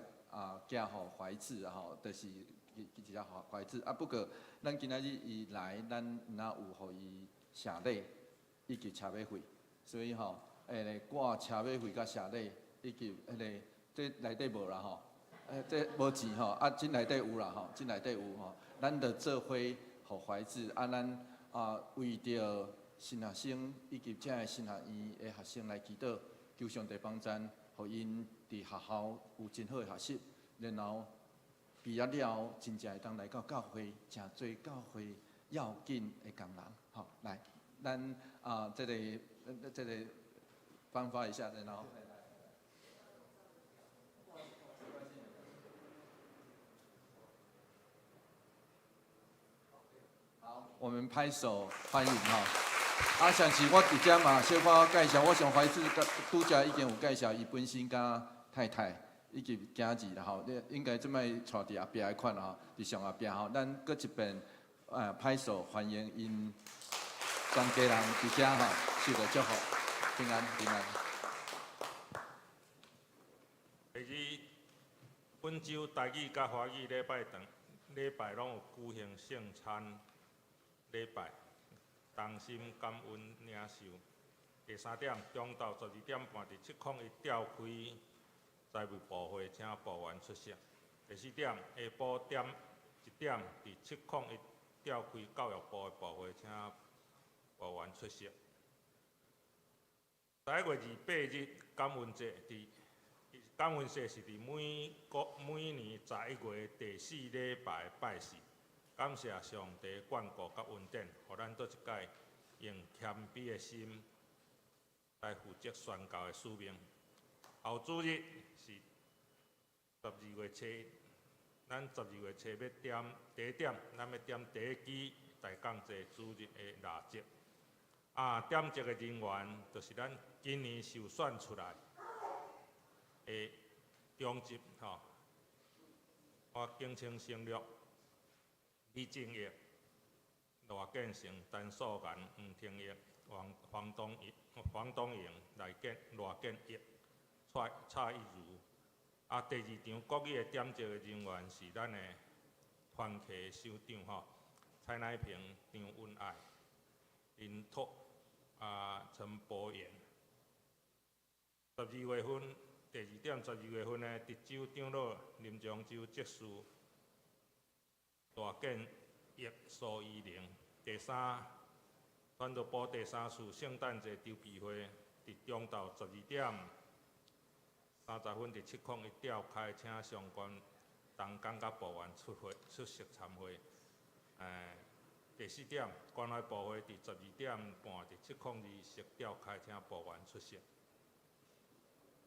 寄予懷志吼，就是直接予懷志。不過咱今仔日伊來，咱毋若有予伊謝禮以及車馬費，所以吼，掛車馬費佮謝禮以及彼个，這內底無啦吼，這無錢吼，這內底有啦吼，這內底有吼，咱著做伙予懷志，咱為著神學生以及遮个神學院的學生來祈禱，求上帝幫贊，予𪜶佇學校有真好的學習，然後畢業了後，真正會當來到教會，誠做教會要緊的工人。好，來，咱這个頒發一下，然後。好，我們拍手歡迎哈。上次我佇遮嘛，小可介紹，我想懷志佮拄才已經有介紹，伊本身佮太太以及囝兒啦吼，你應該這擺帶佇後壁的款吼，佇上後壁吼，咱閣一遍拍手歡迎𪜶全家人佇遮吼，受到祝福，平安平安。第二，本週台語佮華語禮拜堂禮拜攏有舉行聖餐禮拜。同心感恩領受。第三點，中晝12點半佇701召開財務部會，請部員出席。第四點，下晡點1點佇701召開教育部的部會，請部員出席。11月28日感恩節，佇感恩節是佇每年11月第四禮拜拜四。感謝上帝眷顧佮恩典，予咱閣一擺用謙卑的心來負責宣教的使命。後主日是12月7日，咱12月7日欲點第一點，咱欲點第一支大講祭主日的蠟燭。點燭的人員就是咱今年受選出來的長執吼，我敬請省略。李正義、賴建成、陳素顏、黃廷玉、黃黃東黃東榮、賴建義、蔡一如。第二場國語的點燭的人員是咱的團契首長吼，蔡乃平、張文愛、林拓、陳博彦。12月份第二點，12月份呢，德州長老林長洲執事大建益蘇伊玲。第三，傳道部第三次聖誕節籌備會，佇中晝12點30分佇701召開，請相關同工佮部員出會出席參會。第四點，關懷部會佇12點半佇702室召開，請部員出席。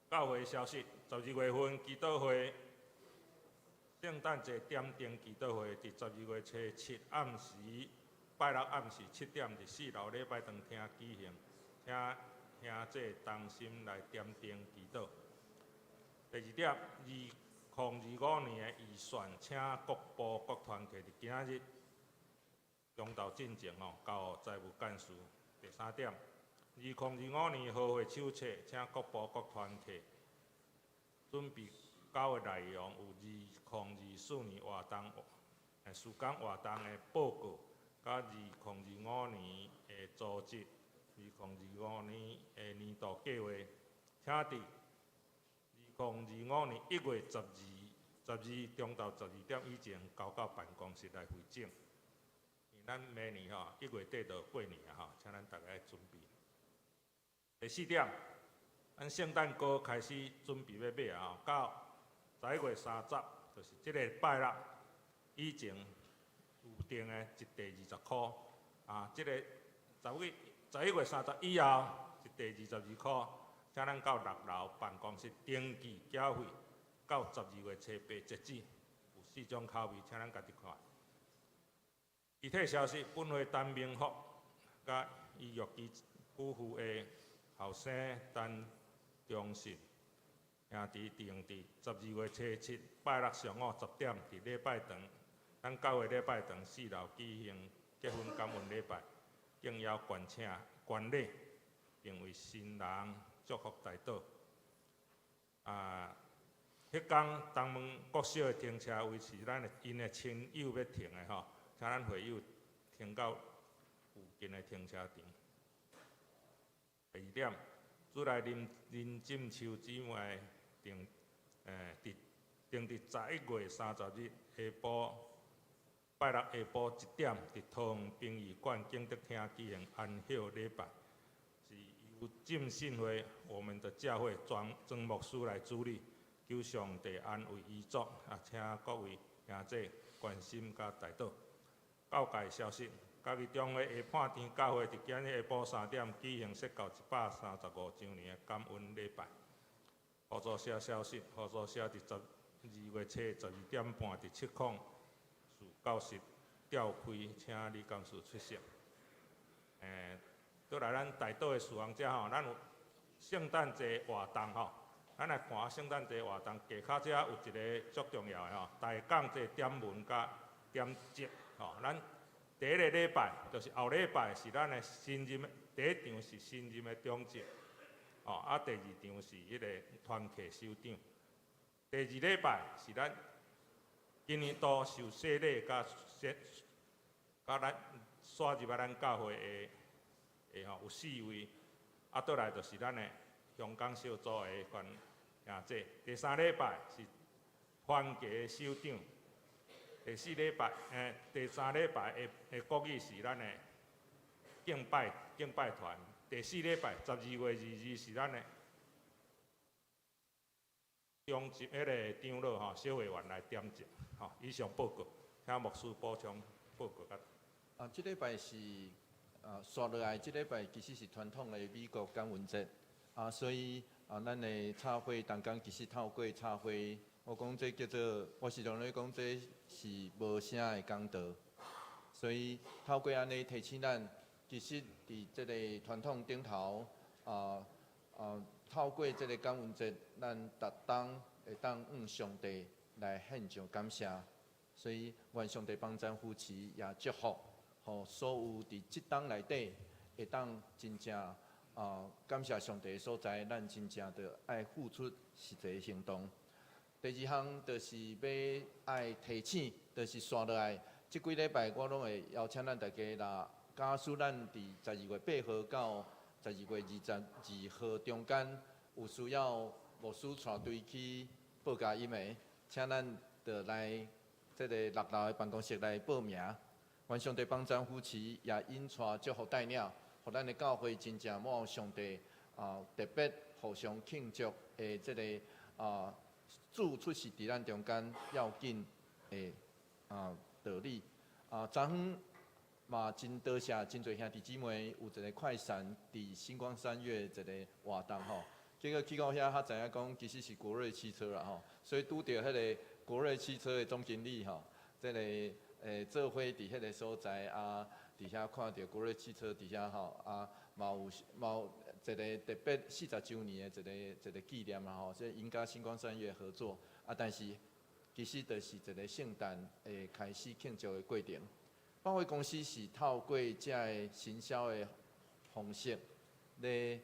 教會消息：12月份祈禱會，聖誕節點燈祈禱會，佇十二月初七暗時，拜六暗時7點，佇四樓禮拜堂廳舉行，請兄弟同心來點燈祈禱。第二點，2025年的預算，請各部各團體佇今仔日中晝進前吼，交予財務幹事。第三點，二零二五年和會手冊，請各部各團體準備交的內容有2024年活動、事工活動的報告，佮2025年的組織，2025年的年度計劃，請佇2025年1月12中晝12點以前交到辦公室來彙整。因為咱明年吼1月底就過年啊吼，請咱逐家準備。第四點，咱聖誕糕開始準備欲買啊吼，到11月30，就是這个拜六以前預訂的一袋20箍，啊，這个11月30以後一袋22箍，請咱到六樓辦公室登記繳費，到12月初八截止。有四種口味，請咱家己看。具體消息，本會陳明福佮伊玉基夫婦的後生陳忠信兄弟定佇12月初七拜六上午10點，佇禮拜堂，咱教會禮拜堂四樓舉行結婚感恩禮拜，敬邀觀請觀禮，並為新人祝福代禱。啊，彼工東門國小的停車位是咱的𪜶的親友欲停的吼，請咱會友停到附近的停車場。第二點，主內林林錦秋姊妹定，定佇11月30日下晡，拜六下晡1點，佇桃園殯儀館景德廳舉行安息禮拜，是由浸信會我們的教會莊曾牧師來主禮，求上帝安慰遺族，啊，請各位兄弟關心佮代禱。教界消息，嘉義中會下半天教會佇今日下晡3點舉行設教135週年的感恩禮拜。互助社消息，互助社佇12月初12點半佇704教室召開，請李幹事出席。倒來咱代禱的事項遮吼，咱有聖誕節活動吼，咱來看聖誕節活動，下跤遮有一个足重要的吼，大講這點文佮點節吼，咱第一个禮拜就是後禮拜是咱的新任的第一場是新任的長執，吼，啊，第二場是彼个團契首長。第二禮拜是咱今年度受洗禮佮洗佮咱徙入來咱教會的吼有四位，啊，倒來就是咱的香港小組的彼款兄弟。第三禮拜是番家的首長。第四禮拜，第三禮拜的國語是咱的敬拜團。第四禮拜12月22是咱的長執彼个長老吼，小會員來點節吼。以上報告，請牧師補充報告較。啊，這禮拜是啊，紲落來，這禮拜其實是傳統的美國感恩節啊，所以啊，咱的插花同工其實透過插花，我講這叫做，我時常咧講這是無聲的講道，所以透過按呢提醒咱，其實佇這个傳統頂頭啊，透過這个感恩節，咱逐冬會當向上帝來獻上感謝，所以願上帝幫贊扶持也祝福，予所有佇這冬內底會當真正啊感謝上帝的所在，咱真正著愛付出實際行動。第二項就是欲愛提醒，就是紲落來，這幾禮拜我攏會邀請咱大家，若假使咱佇12月8號到12月22號中間有需要牧師帶隊去報佳音的，請咱就來這个六樓的辦公室來報名。願上帝幫贊扶持，也引帶祝福帶領，予咱的教會真正滿有上帝啊特別互相慶祝的這个啊主出世佇咱中間要緊的啊道理。啊，昨昏嘛真多謝真濟兄弟姊妹有一个快閃佇新光三越一个活動吼，結果去到遐才知影講其實是國瑞汽車啦吼，所以拄著彼个國瑞汽車的總經理吼，這个做伙佇彼个所在啊，佇遐看著國瑞汽車佇遐吼啊，嘛有一个特別40週年的一个紀念啦吼，這𪜶佮新光三越合作啊，但是其實就是一个聖誕的開始慶祝的過程。百貨公司是透過這个行銷的方式，咧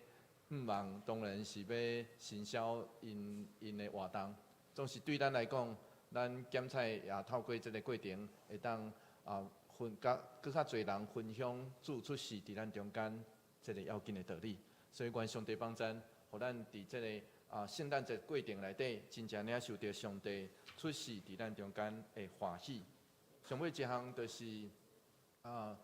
向望當然是欲行銷𪜶的活動。總是對咱來講，咱檢採也透過這个過程，會當啊分佮閣較濟人分享主出世佇咱中間這个要緊的道理。所以願上帝幫贊，予咱佇這个啊聖誕節過程內底，真正領受著上帝出世佇咱中間的歡喜。上尾一項就是啊，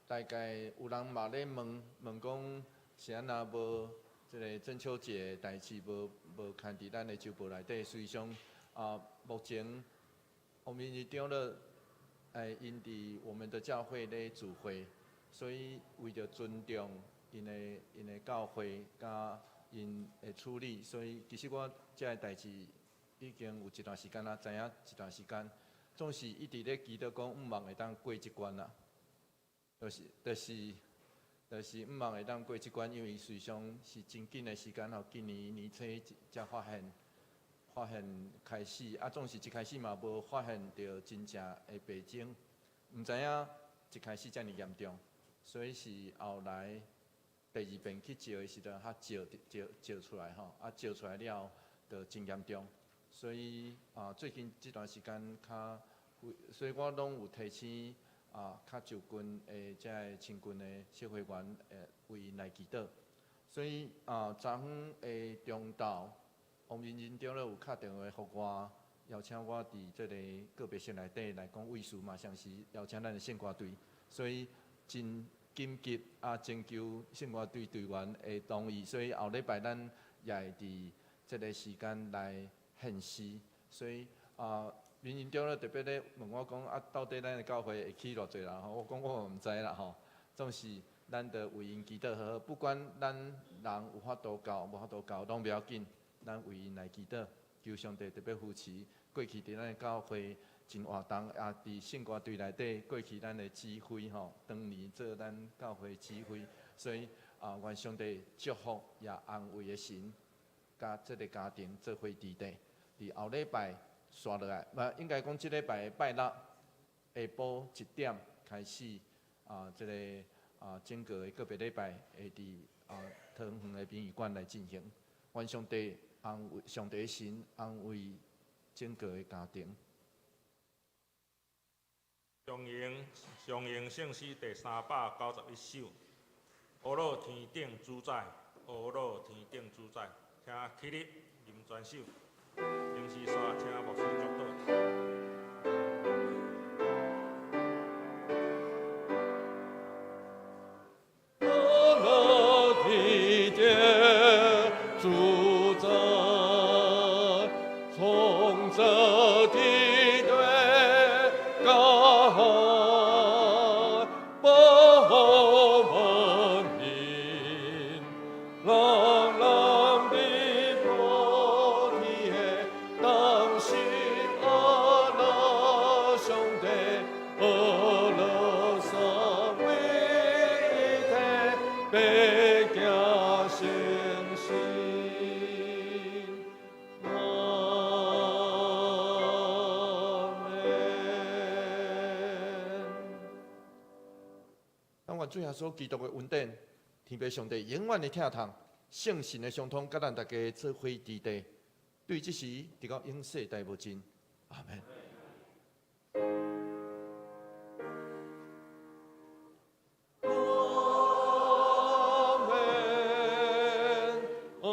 大概有人嘛咧問問講，是按怎無這个中秋節的代誌無刊佇咱的週報內底？實際上啊，目前王明義長老𪜶佇我們的教會咧聚會，所以為著尊重𪜶的教會佮𪜶的處理，所以其實我這个代誌已經有一段時間啦，知影一段時間，總是一直咧祈禱講，向望會當過這關啦。就是向望會當過這關，因為實際上是真緊的時間吼，今年年初才發現開始，啊，總是一開始嘛無發現著真正的病徵，毋知影一開始遮爾嚴重，所以是後來第二遍去照的時陣，才照出來吼，啊，照出來了後就真嚴重，所以啊，最近這段時間較，所以我攏有提醒啊，較就近的這个親近的社會員，為𪜶來祈禱。所以啊，昨昏的中晝，王明仁長老有敲電話予我，邀請我佇這个告別式內底來講慰詞嘛，同時邀請咱的聖歌隊，所以真緊急啊，徵求聖歌隊隊員的同意，所以後禮拜咱也會佇這个時間來獻詩。所以啊，明仁長老特別咧問我講啊，到底咱的教會會去偌濟人吼？我講我嘛毋知啦吼。總是咱著為𪜶祈禱好好，不管咱人有法度到，無法度到，攏袂要緊，咱為𪜶來祈禱，求上帝特別扶持。過去佇咱的教會真活動，也佇聖歌隊內底，過去咱的指揮吼，當年做咱教會指揮，所以啊，願上帝祝福也安慰的神，佮這个家庭做伙佇底。佇後禮拜紲落來，毋應該講這禮拜拜六下晡一點開始啊，這个啊整個的個別禮拜會佇啊桃園的殯儀館來進行。願上帝安慰，上帝神安慰整個的家庭。上榮上榮聖詩第391首，阿樂天頂主宰，阿樂天頂主宰，請起立，吟全首。臨時煞請牧師祝禱。阿樂天頂主宰，創造天地甲海，保護萬民，人人佇菩提的同心阿樂上帝，阿樂三位一體，白行成聖。阿們。咱願主耶穌基督的恩典，天父上帝永遠的疼痛，聖神的相通，佮咱大家做伙佇底，對這時直到永世代無盡。阿們。阿們，阿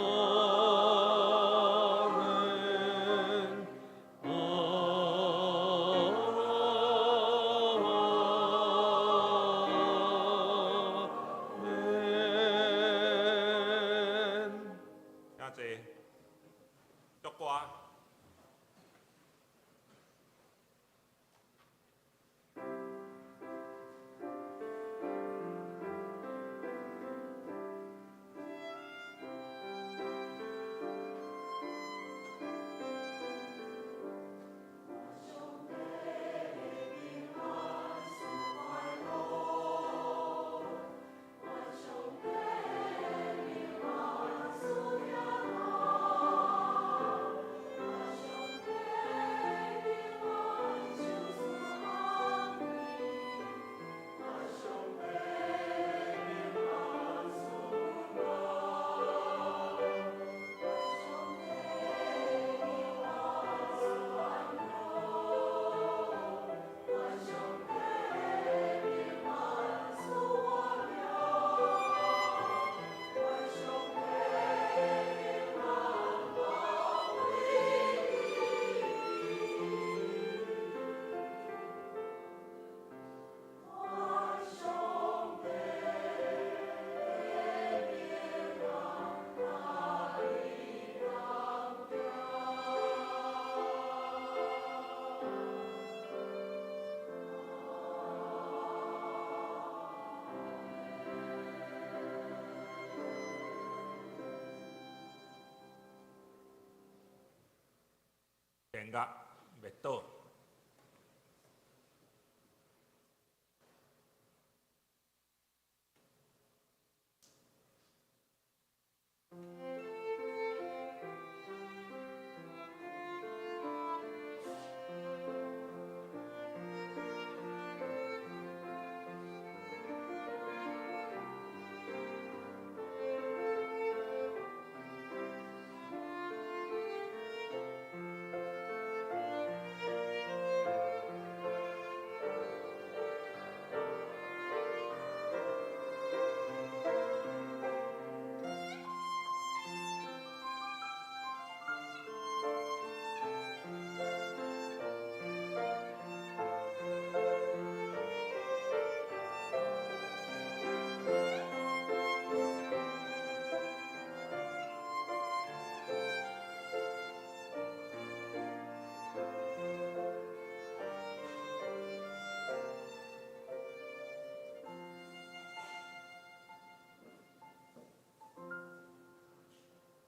弦乐默祷。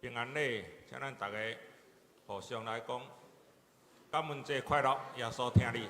平安禮，請咱逐家互相來講，感恩節快樂，耶穌疼你。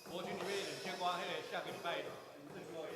国军里面两千歌，彼个下个礼拜正过。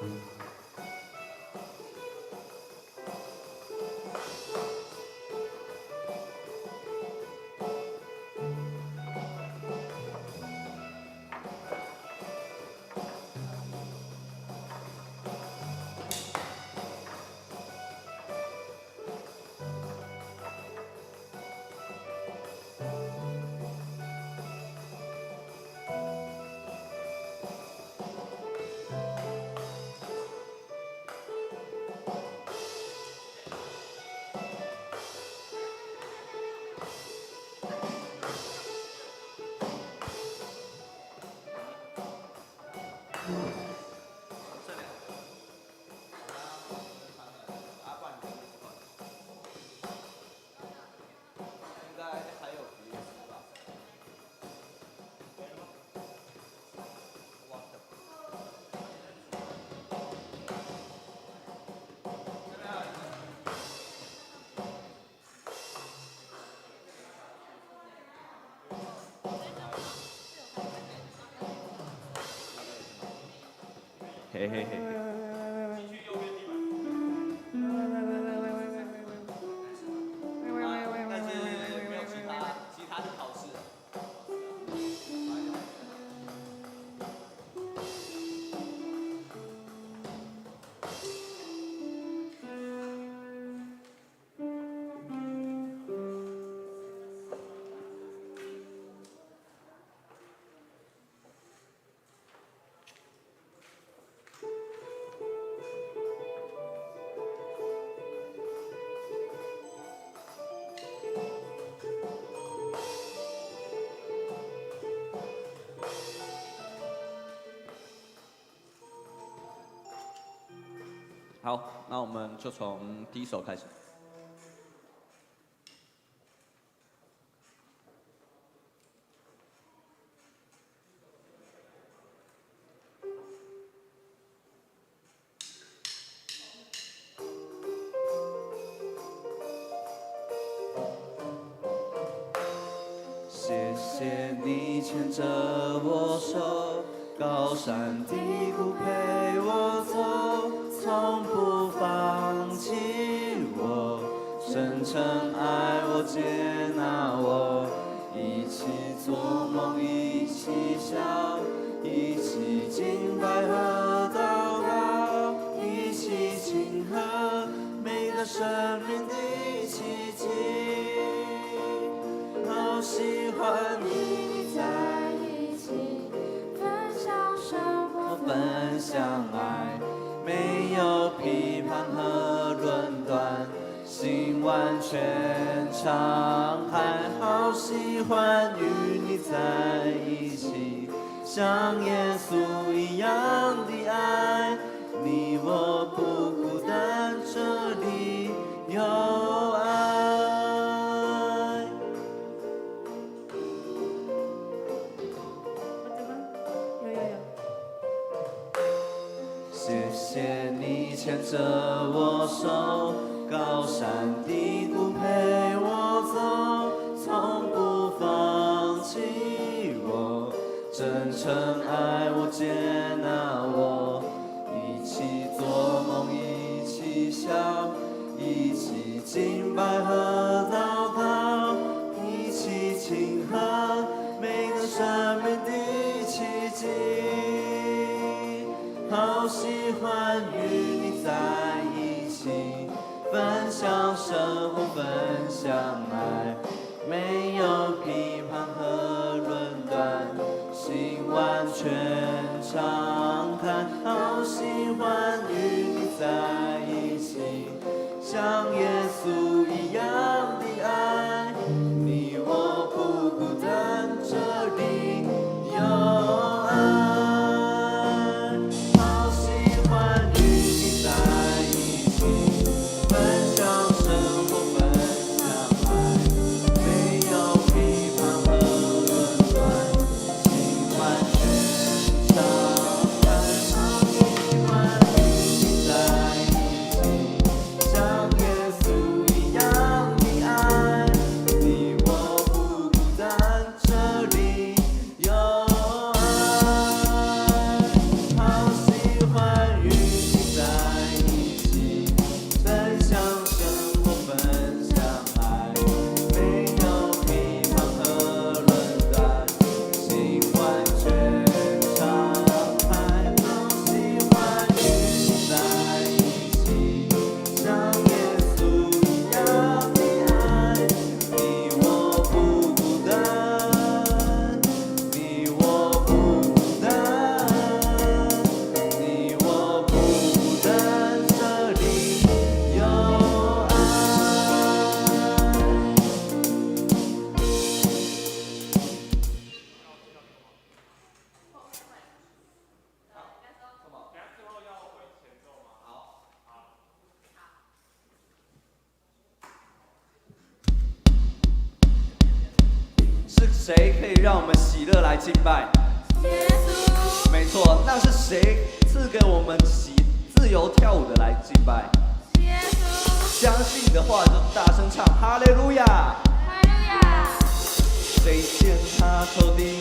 应该还有别支吧？嘿嘿嘿。但是没有其他是考试。好，那我们就从第一首开始。谢谢你牵着我手，高山低谷陪我走，从不放弃我，深沉爱我，接纳我，一起做梦，一起笑，一起敬拜和祷告，一起庆贺每个生命的奇迹。好喜欢与你在一起，分享生活，分享爱，没有批判和论断，心完全敞开。好喜欢与你在一起，像耶稣一样的爱，你我不孤单，这里有爱。有有有。谢谢你牵着我手，高山低谷陪我走，从不放弃我，真诚爱我，接纳我，一起做梦，一起笑，一起敬拜和祷告，一起庆贺每个生命的奇迹。好喜欢与你在一起，分享生活，分享爱，没有批判和论断，心完全敞开。好喜欢与你在一起，像耶稣一样的爱，你我不孤单，这里有爱。好喜欢与你在一起，分享生活，分享爱，没有批判和论断，心完全敞开。好喜欢与你在一起，像耶稣一谁可以让我们喜樂來敬拜？耶穌。沒錯，那是誰賜給我們喜自由跳舞的來敬拜？耶穌。相信的話就大聲唱哈利路亞。哈利路亞。誰踐踏仇敵？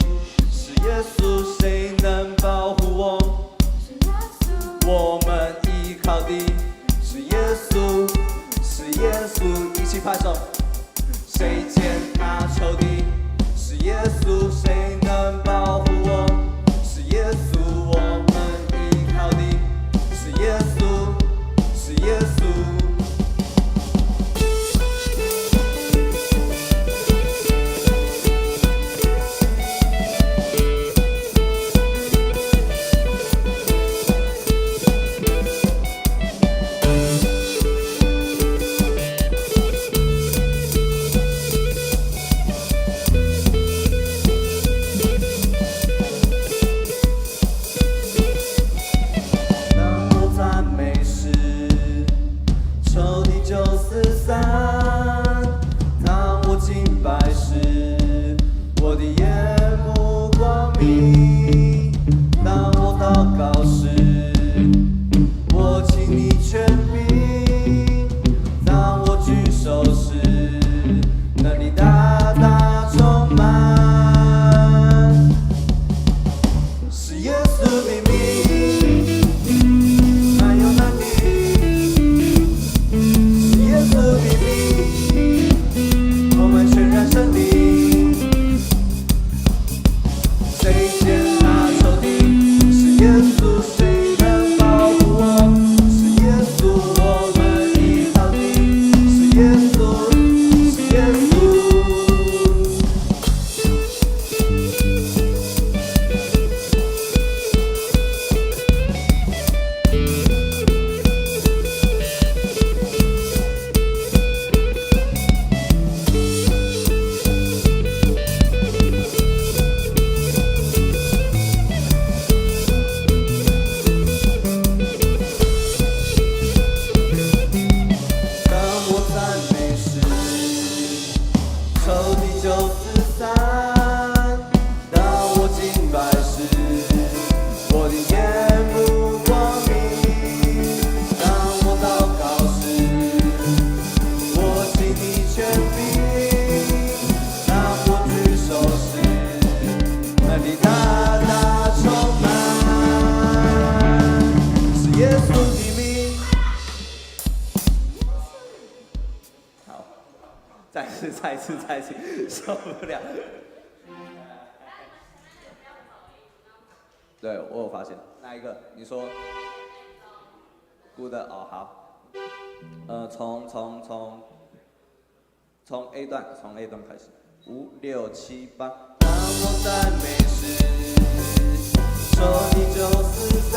是耶穌。誰能保護我？是耶穌。我們依靠的是耶穌，是耶穌。一起拍手。誰踐踏仇敵？是耶穌。誰能保護我？是耶穌。我們依靠的是耶穌，是耶穌。當我讚美時，仇敵就四散；當我敬拜時，我的眼目光明；當我禱告時，我親你權柄；當我舉手時，能力大大充滿。是耶穌的名，沒有難題。是耶穌的名，我們全然勝利。誰踐踏仇敵？是耶穌。誰能保護我？是耶穌。我們依靠的是耶穌，是耶穌。當我讚美時，仇敵就四散；當我敬拜時，我的眼目光明；當我禱告時，我親你權柄；當我舉手時，能力大大充滿。是耶穌的名。好，再次，再次，再次，受不了。對，我有發現，哪一個？你說，good 哦，好。從 A 段，從 A 段開始，5、6、7、8。當我讚美時，仇敵就四散；